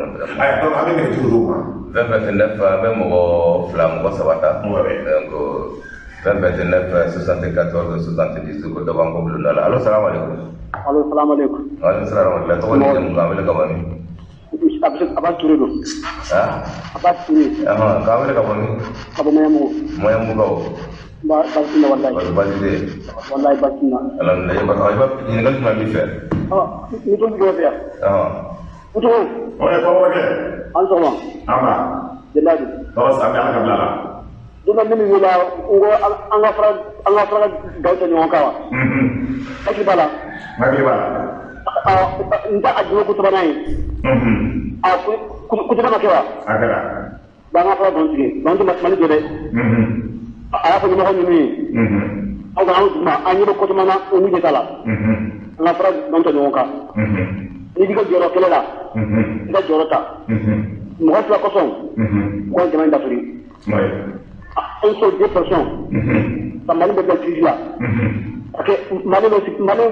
donc an bɛ nɛgɛjuru d'o ma. 20 29 an bɛ mɔgɔ 2 mɔgɔ 3 ta. Donc 20 29 74 70 ko dɔ b'an kɔ bulonda la. Allo, salamu aleykum. Allo, salamu aleykum. Waaleykum salaam wa rahmatulah. Tɔgɔ ni jamu, k'an wele ka bɔ min? Abbas Touré don. Abbas Touré. K'an wele ka bɔ min? Ka bɔ Maɲanbugu. Maɲanbugukaw. Baasi tɛ na walayi. Baasi tɛ yen. Walayi baasi tɛ na. Alhamdulilayi, i b'a ɲininkali jumɛn b'i fɛ? Ni to jɔ fɛ yan. N tɔgɔ. Ouais, kɔrɔkɛ. An sɔgɔma. An ba. Denbaya dun? Tɔɔrɔ tɛ, an bɛ Ala ka bila la. Don dɔ ne min wele n ko an ka fara Gawo ta ɲɔgɔn kan wa? Hakili b'a la. Hakili b'a la. N ta a jumɛn ko sabanan ye. A ko caman ma kɛ wa? A kɛra. Ba an ka fara dɔn sigi, dɔn tɛ Mali jɔ dɛ. A y'a fɔ ɲɛmɔgɔ ninnu ye. Aw ka anw duguma an ɲɛ bɛ ko caman na o n'u ɲɛ t'a la. An ka fara dɔn ta ɲɔgɔn kan. N'i b'i ka jɔyɔrɔ kɛlɛ la, i ka jɔyɔrɔ ta. Mɔgɔ 2 kosɔn, mɔgɔ jama in dafiri. Un seul 2 personnes. Ka Mali bɛɛ bila crise la. Parce que Mali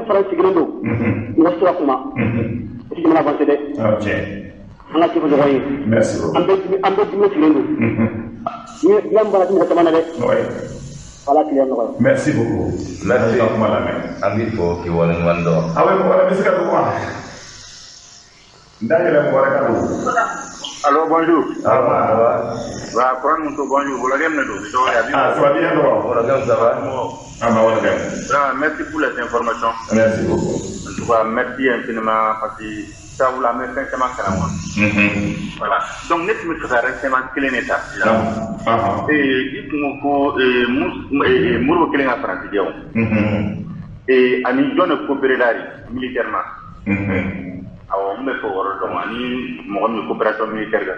fana sigilen don. Mɔgɔ si tɛ ka kuma. O tɛ jamana avancé dɛ. An ka ci fɔ ɲɔgɔn ye. Merci beaucoup. An bɛɛ dimi sigilen don. Ni dilan bɔra mɔgɔ caman na dɛ. Ala tile nɔgɔya. Merci beaucoup. Merci. Ka kuma lamɛn. An b'i fo k'i waleɲuman dɔn. Aw bɛ mɔgɔ wɛrɛ bɛ se ka don wa? N da yɛlɛ mɔgɔ wɛrɛ ka don. Allô, bonjour. Ça va, ça va. Va, prendre mon bonjour. Vous l'avez amené, Ah, ça va bien, non? Ça va. Ah, bah, voilà. Merci pour les informations. Merci beaucoup. En tout cas, merci infiniment parce que ça vous l'a mis sincèrement à moi. Voilà. Donc, ne tun bɛ fɛ ka renseignement kelen de ta. I tun ko Modibo kelen ka Faransi jɛ o. Ani jɔn de coopéré la militairement. Awɔ, n bɛ fɛ o yɔrɔ dɔn ani mɔgɔ min ye coopération militaire kɛ.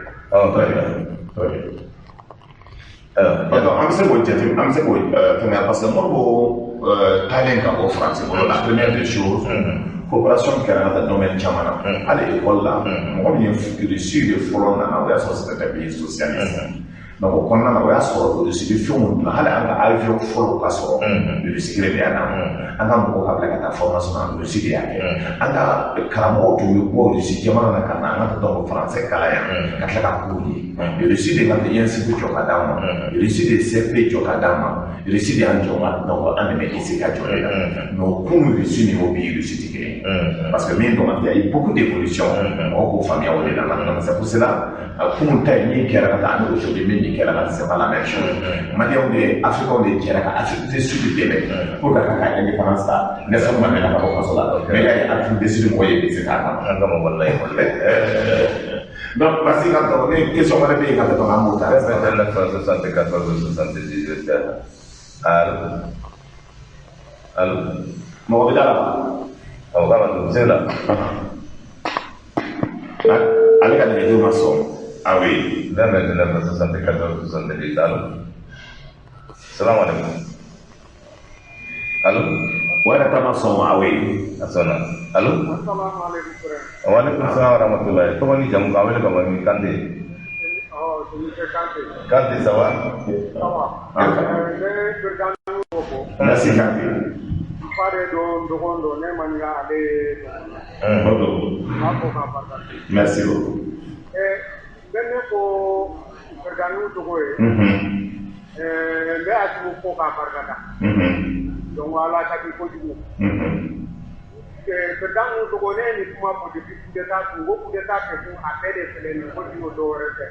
Donc, an bɛ se k'o jate, an bɛ se k'o fɛngɛ parce que Modibo taalen ka bɔ Faransi bolo, la première des choses, coopération kɛra ka taa domaine caman na. Hali école la, mɔgɔ min ye Russie de fɔlɔ nana, o y'a sɔrɔ c'était un pays socialiste. Donc o kɔnɔna na, o y'a sɔrɔ Russie bɛ fɛnw dilan, hali an ka avion fɔlɔw ka sɔrɔ, Russie kelen de y'a d'an ma. An ka mɔgɔw ka bila ka taa formation na, Russie de y'a kɛ. An ka karamɔgɔw tun bɛ bɔ Russie jamana na ka na an ka donc français kalan yan ka tila ka k'u ye. Russie de ka INSP jɔ ka d'an ma, Russie de CP jɔ ka d'an ma, Russie de y'an jɔ ka donc an dɛmɛ ICK jɔli la. Mais o kun Russie ni o bi Russie tɛ kelen ye, parce que min dɔn, il y a eu beaucoup d'évolution. Mɔgɔw k'o faamuya o de la maintenant. C'est pour cela, kunun ta ye min kɛra ka taa ani aujourd'hui min kɛra ka, c'est pas la même chose. Maliyɛnw de, Africains de jɛra ka Afrique du Sud dɛmɛ pour que ka ka indépendance ta. Nelson Mandela ka bɔ kaso la, mais i y'a ye Afrique du Sud mɔgɔw ye bese k'a kama. An kama, wallahi, wallahi. Donc vas-y, ka dɔn ni question wɛrɛ bɛ yen ka dɔn, an b'o ta. 29 74 78. Allo, allo. Mɔgɔ bɛ da la wa? Awɔ, k'a ma don, bisimila. Ale ka nɛgɛjuru ma sɔn. Ah oui. 20 29 74 78. Allo, salam alaikum. Allo. O yɛrɛ ta ma sɔn. Ah oui. A sɔnna. Allo. Wa alaikum salam wa rahmatullahi. Tɔgɔ ni jamu, k'an wele ka bɔ min? Kante. Kante, ça va? Ça va. Merci, Kante. Fa de don dɔgɔn don ne man ka ale. O don. N b'a fɔ k'a barika. Merci beaucoup. N bɛ ne fo Berganiw tɔgɔ ye. N bɛ Asimu fo k'a barika da. Donc ala ka di kojugu. Berganiw tɔgɔ, ne ye nin kuma fɔ depuis coup d'état tun ko coup d'état kɛ kun, a bɛɛ de filɛ nin ko ti o dɔwɛrɛ tɛ.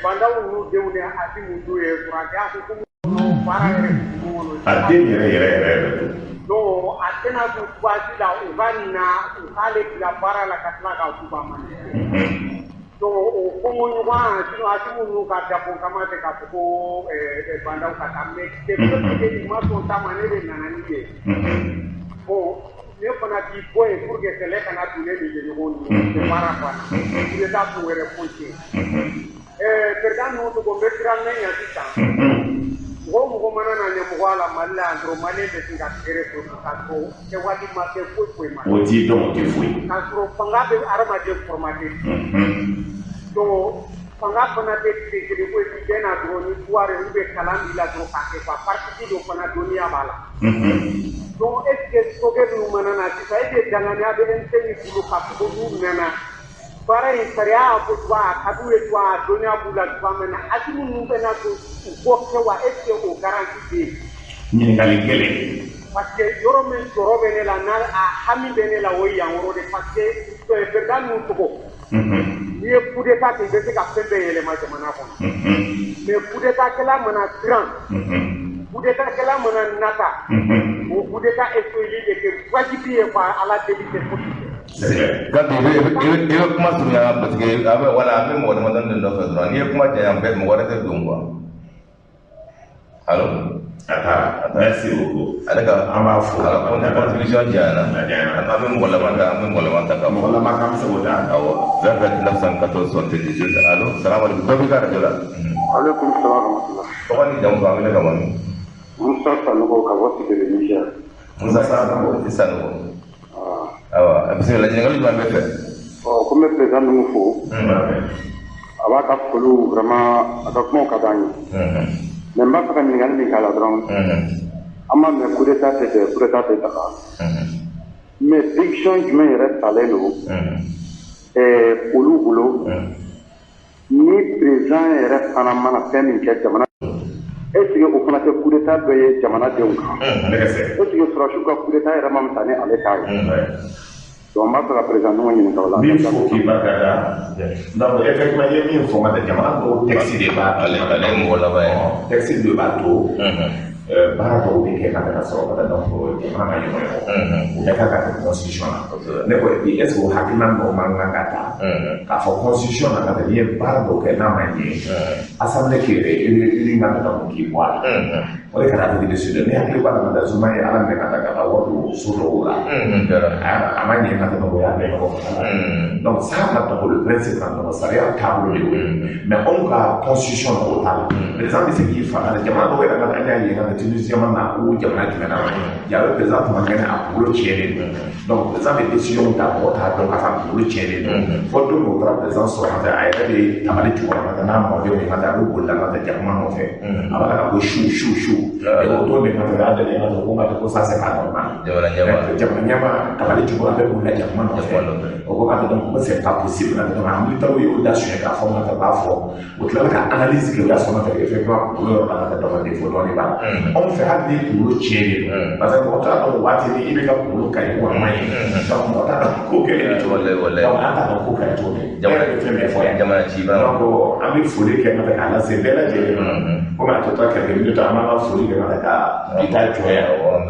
Bandaw ninnu denw ni Asimu du ye kuranɛ a ko ko baara yɛrɛ dugu kɔnɔ. A den yɛrɛ yɛrɛ yɛrɛ yɛrɛ don. Donc a tɛna to cogoya la u ka na u k'ale bila baara la ka tila k'a k'u ba man. Donc o kɔngɔ ɲɔgɔn, sinon Asimu ninnu ka dabɔ kama tɛ k'a fɔ ko bandaw ka taa, mais que ma sɔn ta ma, ne de nana ni ye. Bon, ne fana k'i bɔ yen pour que kɛlɛ kana don ne ni ɲɔgɔn ni baara banna. Coup d'état kun wɛrɛ foyi tɛ yen. Président ninnu tɔgɔ, n bɛ siran mɛn yan sisan. Mɔgɔ o mɔgɔ mana na ɲɛmɔgɔya la Mali la yan dɔrɔn, Maliyɛn bɛ sin ka tigɛrɛ to k'a sɔrɔ kɛwale ma kɛ foyi foyi ma. O t'i dɔn, o tɛ foyi. K'a sɔrɔ fanga bɛ hadamaden formaté. Donc fanga fana tɛ tile kelen ko ye k'i bɛ na dɔrɔn ni pouvoir ye ou bien kalan b'i la dɔrɔn k'a kɛ quoi, parti dɔ fana dɔnniya b'a la. Donc est ce que sokɛ minnu mana na sisan, est ce que danganiya bɛ M5 bolo k'a fɔ ko n'u nana baara in sariya y'a fɔ cogoya a ka d'u ye cogoya a dɔnniya b'u la cogoya min na, Asimu ninnu bɛna to u kɔ kɛ wa? Est ce que o garantie bɛ yen? Ɲininkali gɛlɛn. Parce que yɔrɔ min sɔrɔ bɛ ne la n'a a hami bɛ ne la, o ye yan yɔrɔ de, parce que président ninnu tɔgɔ, n'i ye coup d'état kɛ, i bɛ se ka fɛn bɛɛ yɛlɛma jamana kɔnɔ. Mais coup d'état kɛla mana siran, coup d'état kɛla mana nata, o coup d'état échoué de kɛ wajibi ye quoi, ala deli tɛ fosi kɛ. Kante, i bɛ kuma surunya parce que a bɛ wala a bɛ mɔgɔ damadɔni de nɔfɛ dɔrɔn. N'i ye kuma janya bɛɛ, mɔgɔ wɛrɛ tɛ don quoi. Allo. A taara. Merci beaucoup. Ale ka An b'a fo. A ka contribution janyana. A janyana. An bɛ mɔgɔ laban ta, an bɛ mɔgɔ laban ta ka Mɔgɔ laban k'an bɛ se k'o ta. Awɔ, 20 914 78. Allo, salam alaikum. Dɔ b'i ka radio la. Aleykum salaam wa rahmatulah. Tɔgɔ ni jamu, k'an wele ka bɔ min? Musa Sanogo ka bɔ Sigiri, Niger. Musa Sanogo, i Sanogo. Awa, bisimila, ɲininkali jumɛn bɛ fɛ? Ɔ, ko n bɛ président ninnu fo. A b'a ka foliw vraiment, a ka kumaw ka d'an ye. Mais n b'a fɛ ka ɲininkali min k'a la dɔrɔn. An b'a mɛn coup d'état tɛ kɛ, coup d'état tɛ daga. Mais décision jumɛn yɛrɛ talen don olu bolo ni président yɛrɛ fana mana fɛn min kɛ jamana, est ce que o fana tɛ coup d'état dɔ ye jamanadenw kan? Nɛgɛsɛ. Est ce que sɔrɔdasiw ka coup d'état yɛrɛ ma fisaya ni ale ta ye? Donc n b'a fɛ ka président ninnu ɲininka o la. Min fo k'i barika da. Donc effectivement, i ye min fɔ, n ka tɛ jamana dɔw texte de b'a to. Ale ye mɔgɔ laban ye. Texte de b'a to baara dɔw bɛ kɛ ka taa ka sɔrɔ ka taa donc jamana ma yɔgɔyɔgɔ. O bɛɛ kan ka kɛ constitution na. Ne ko est ce que o hakilina dɔw man kan ka ta k'a fɔ constitution na ka taa n'i ye baara dɔw kɛ n'a ma ɲɛ, assemblée k'i yɛrɛ élu ka taa k'i bɔ a la. O de kɛra Afrique du Sud. Ne hakili b'a la ka taa Zuma ye Ala minɛ ka taa wari don so dɔw la. A ma ɲɛ ka tɛmɛ o y'a bɛɛ ɲɔgɔn kan. Donc ça ka tɔgɔ le principe ka tɔgɔ sariya taabolo de y'o ye. Mais anw ka constitution na o t'a la. Président bɛ se k'i faga jamana dɔw yɛrɛ ka an y'a ye ka taa Tunisie jamana na o jamana jumɛn na. Y'a président tun man kɛnɛ a kunkolo tiɲɛnen don. Donc président bɛ décision ta mɔgɔ t'a dɔn k'a fɔ a kunkolo tiɲɛnen don. Fo don min o taara président sɔrɔ ka taa a yɛrɛ bɛ tabali jukɔrɔ ka taa n'a mɔdenw ye ka taa a bɛ bolila ka taa jakuma nɔfɛ. A b'a la ka ko su su su. Et o don de ka taa a deli ka ko ka ko ça c'est pas normal. Jamana ɲɛmaa tabali jukɔrɔ a bɛ bolila jakuma nɔfɛ. O ko ka taa donc ko c'est pas possible. Donc a militaire y'o da suɲɛ k'a fɔ ka taa b'a fɔ. O tilala ka analyse kɛ o y'a sɔrɔ ka effectivement kunkolo yɔrɔ la ka taa dɔn défaut dɔɔnin b'a la. Anw fɛ hali ni kunkolo tiɲɛnen don. Parce que mɔgɔ t'a dɔn waati ni i bɛ ka kunkolo ka ɲi wa a ma ɲi. Donc mɔgɔ t'a dɔn ko kɛlen cogo min. Donc an t'a dɔn ko kɛra cogo min. Jamana bɛ fɛn bɛɛ fɔ yan. Jamana ci bana. Donc an bɛ foli kɛ ka taa k'a lase bɛɛ lajɛlen ma. Komi a tɔ tora quelques minutes an b'an ka foli kɛ ka taa ka bi ta jɔ yan.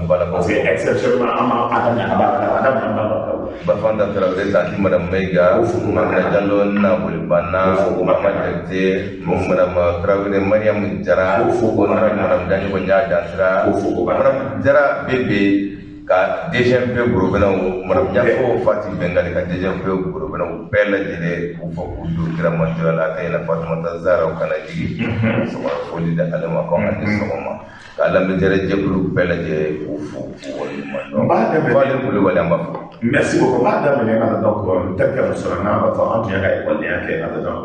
Parce que exceptionnellement an b'a daminɛ a b'a la daminɛ an b'a la. Bafanta Traoré tanti Madame Maïga, Madame Diallo Nabolibanna, Mama Jakite, Madame Traoré Mariam Jara, Madame Daniel Nya Dansira, Madame Jara Bébé ka DGMP Gorobinaw, Madame Ɲafo Fati Bengali ka DGMP Gorobinaw bɛɛ lajɛlen k'u fɔ k'u don kira manjɔ la a ka ɲɛna Fatumata Zara o kana jigin sɔgɔma foli di ale ma ko an ni sɔgɔma k'a lamɛnjɛrɛ jɛkulu bɛɛ lajɛlen k'u fo k'u waleɲuman dɔn. Falen Kulubali an b'a fɔ. Merci beaucoup. B'a daminɛ ka taa donc n terikɛ muso la n'a b'a fɔ an tun y'a ka ekɔlidenya kɛ ka taa donc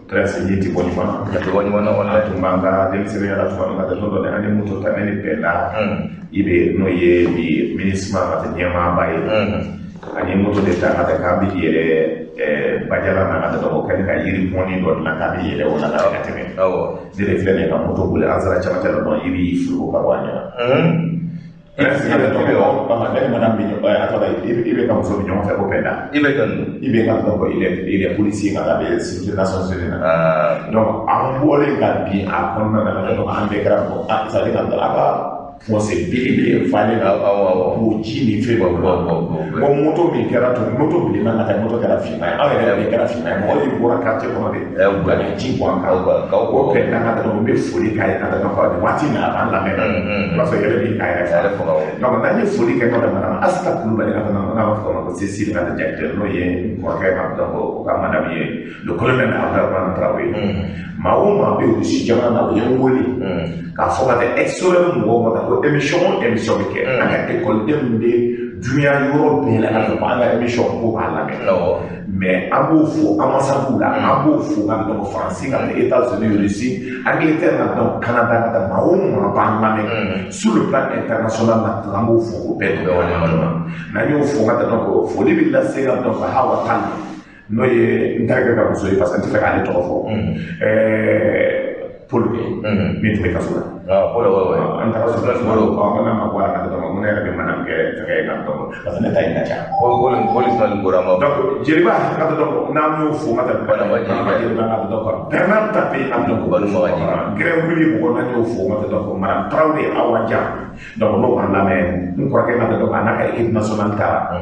prince ye ti bɔ ɲuman na. A tɛ bɔ ɲuman na walayi. An tun b'an ka denmisɛnninya la tuma min ka taa don dɔ la an ye moto ta ne ni Bɛnda i bɛ n'o ye bi MINUSMA ka taa ɲɛmaaba ye. An ye moto de ta ka taa k'an bɛ yɛlɛ Bajala na ka taa donc o kɛlen ka yiri pɔnni dɔ dilan k'an bɛ yɛlɛ o la ka tɛmɛ. Awɔ. Ne de filɛ nin ye ka moto boli an sera camancɛ la dɔrɔn i b'i furu ka bɔ a ɲɛ na. I bɛ ka muso bɛ ɲɔgɔn fɛ ko Bɛnda. I bɛ jɔn don? I bɛ ka donc il est policier ka taa bɛ sécurité Nations Unies na. Donc an bɔlen ka bin a kɔnɔna na donc an bɛɛ kɛra mɔgɔ c'est à dire ka a ka fossé belebele falen na k'o ji ni fɛn bɔ. Bon moto min kɛra tun moto bilenna ka taa moto kɛra finman ye aw yɛrɛ bɛɛ kɛra finman ye mɔgɔ de bɔra quartier kɔnɔ de ka na ji bɔn an kan. O Bɛnda ka taa donc n bɛ foli k'a ye ka taa donc nin waati in na a b'an lamɛn na. O b'a sɔrɔ yɛrɛ b'i k'a yɛrɛ faga. Donc n'an ye foli kɛ ka taa madame Asita Kulubali ka taa n'an b'a fɔ o ma ko Cécile ka taa Jakite n'o ye n kɔrɔkɛ ka donc o ka madame ye le colonel Abdourahmane Traoré. Maa o maa bɛ Russie jamana na o ye n wele k'a fɔ ka taa extérieur mɔgɔw ma ko émission o émission bɛ kɛ an ka ekɔliden min bɛ dunuya yɔrɔ bɛɛ la k'a fɔ ko an ka émission ko k'a lamɛn. Mais an b'o fo ambassade la an b'o fo ka donc Faransi ka taa États-Unis Russie Angleterre ka donc Canada ka taa maa o maa b'an lamɛn sur le plan international na an b'o fo o bɛɛ n'an y'o fo ka taa donc foli bɛ lase ka donc Hawa Tall n'o ye n terikɛ ka muso ye parce que n tɛ fɛ k'ale tɔgɔ fɔ. Paul min tun bɛ kaso la. Paul ouais. An taara so la n'a ma bɔ a la ka taa donc ne yɛrɛ bɛ madame kɛ fɛngɛ ye ka donc parce que ne ta in ka ca. Paul Ismaël Gora ma. Donc jeliba ka taa donc n'an y'o fo ka taa jeliba ka taa donc Bernard Tapie ka donc Gré Wuli mɔgɔ n'an y'o fo ka taa donc madame Traoré Awa Dia donc n'o b'an lamɛn n kɔrɔkɛ ka taa donc a n'a ka équipe nationale taara.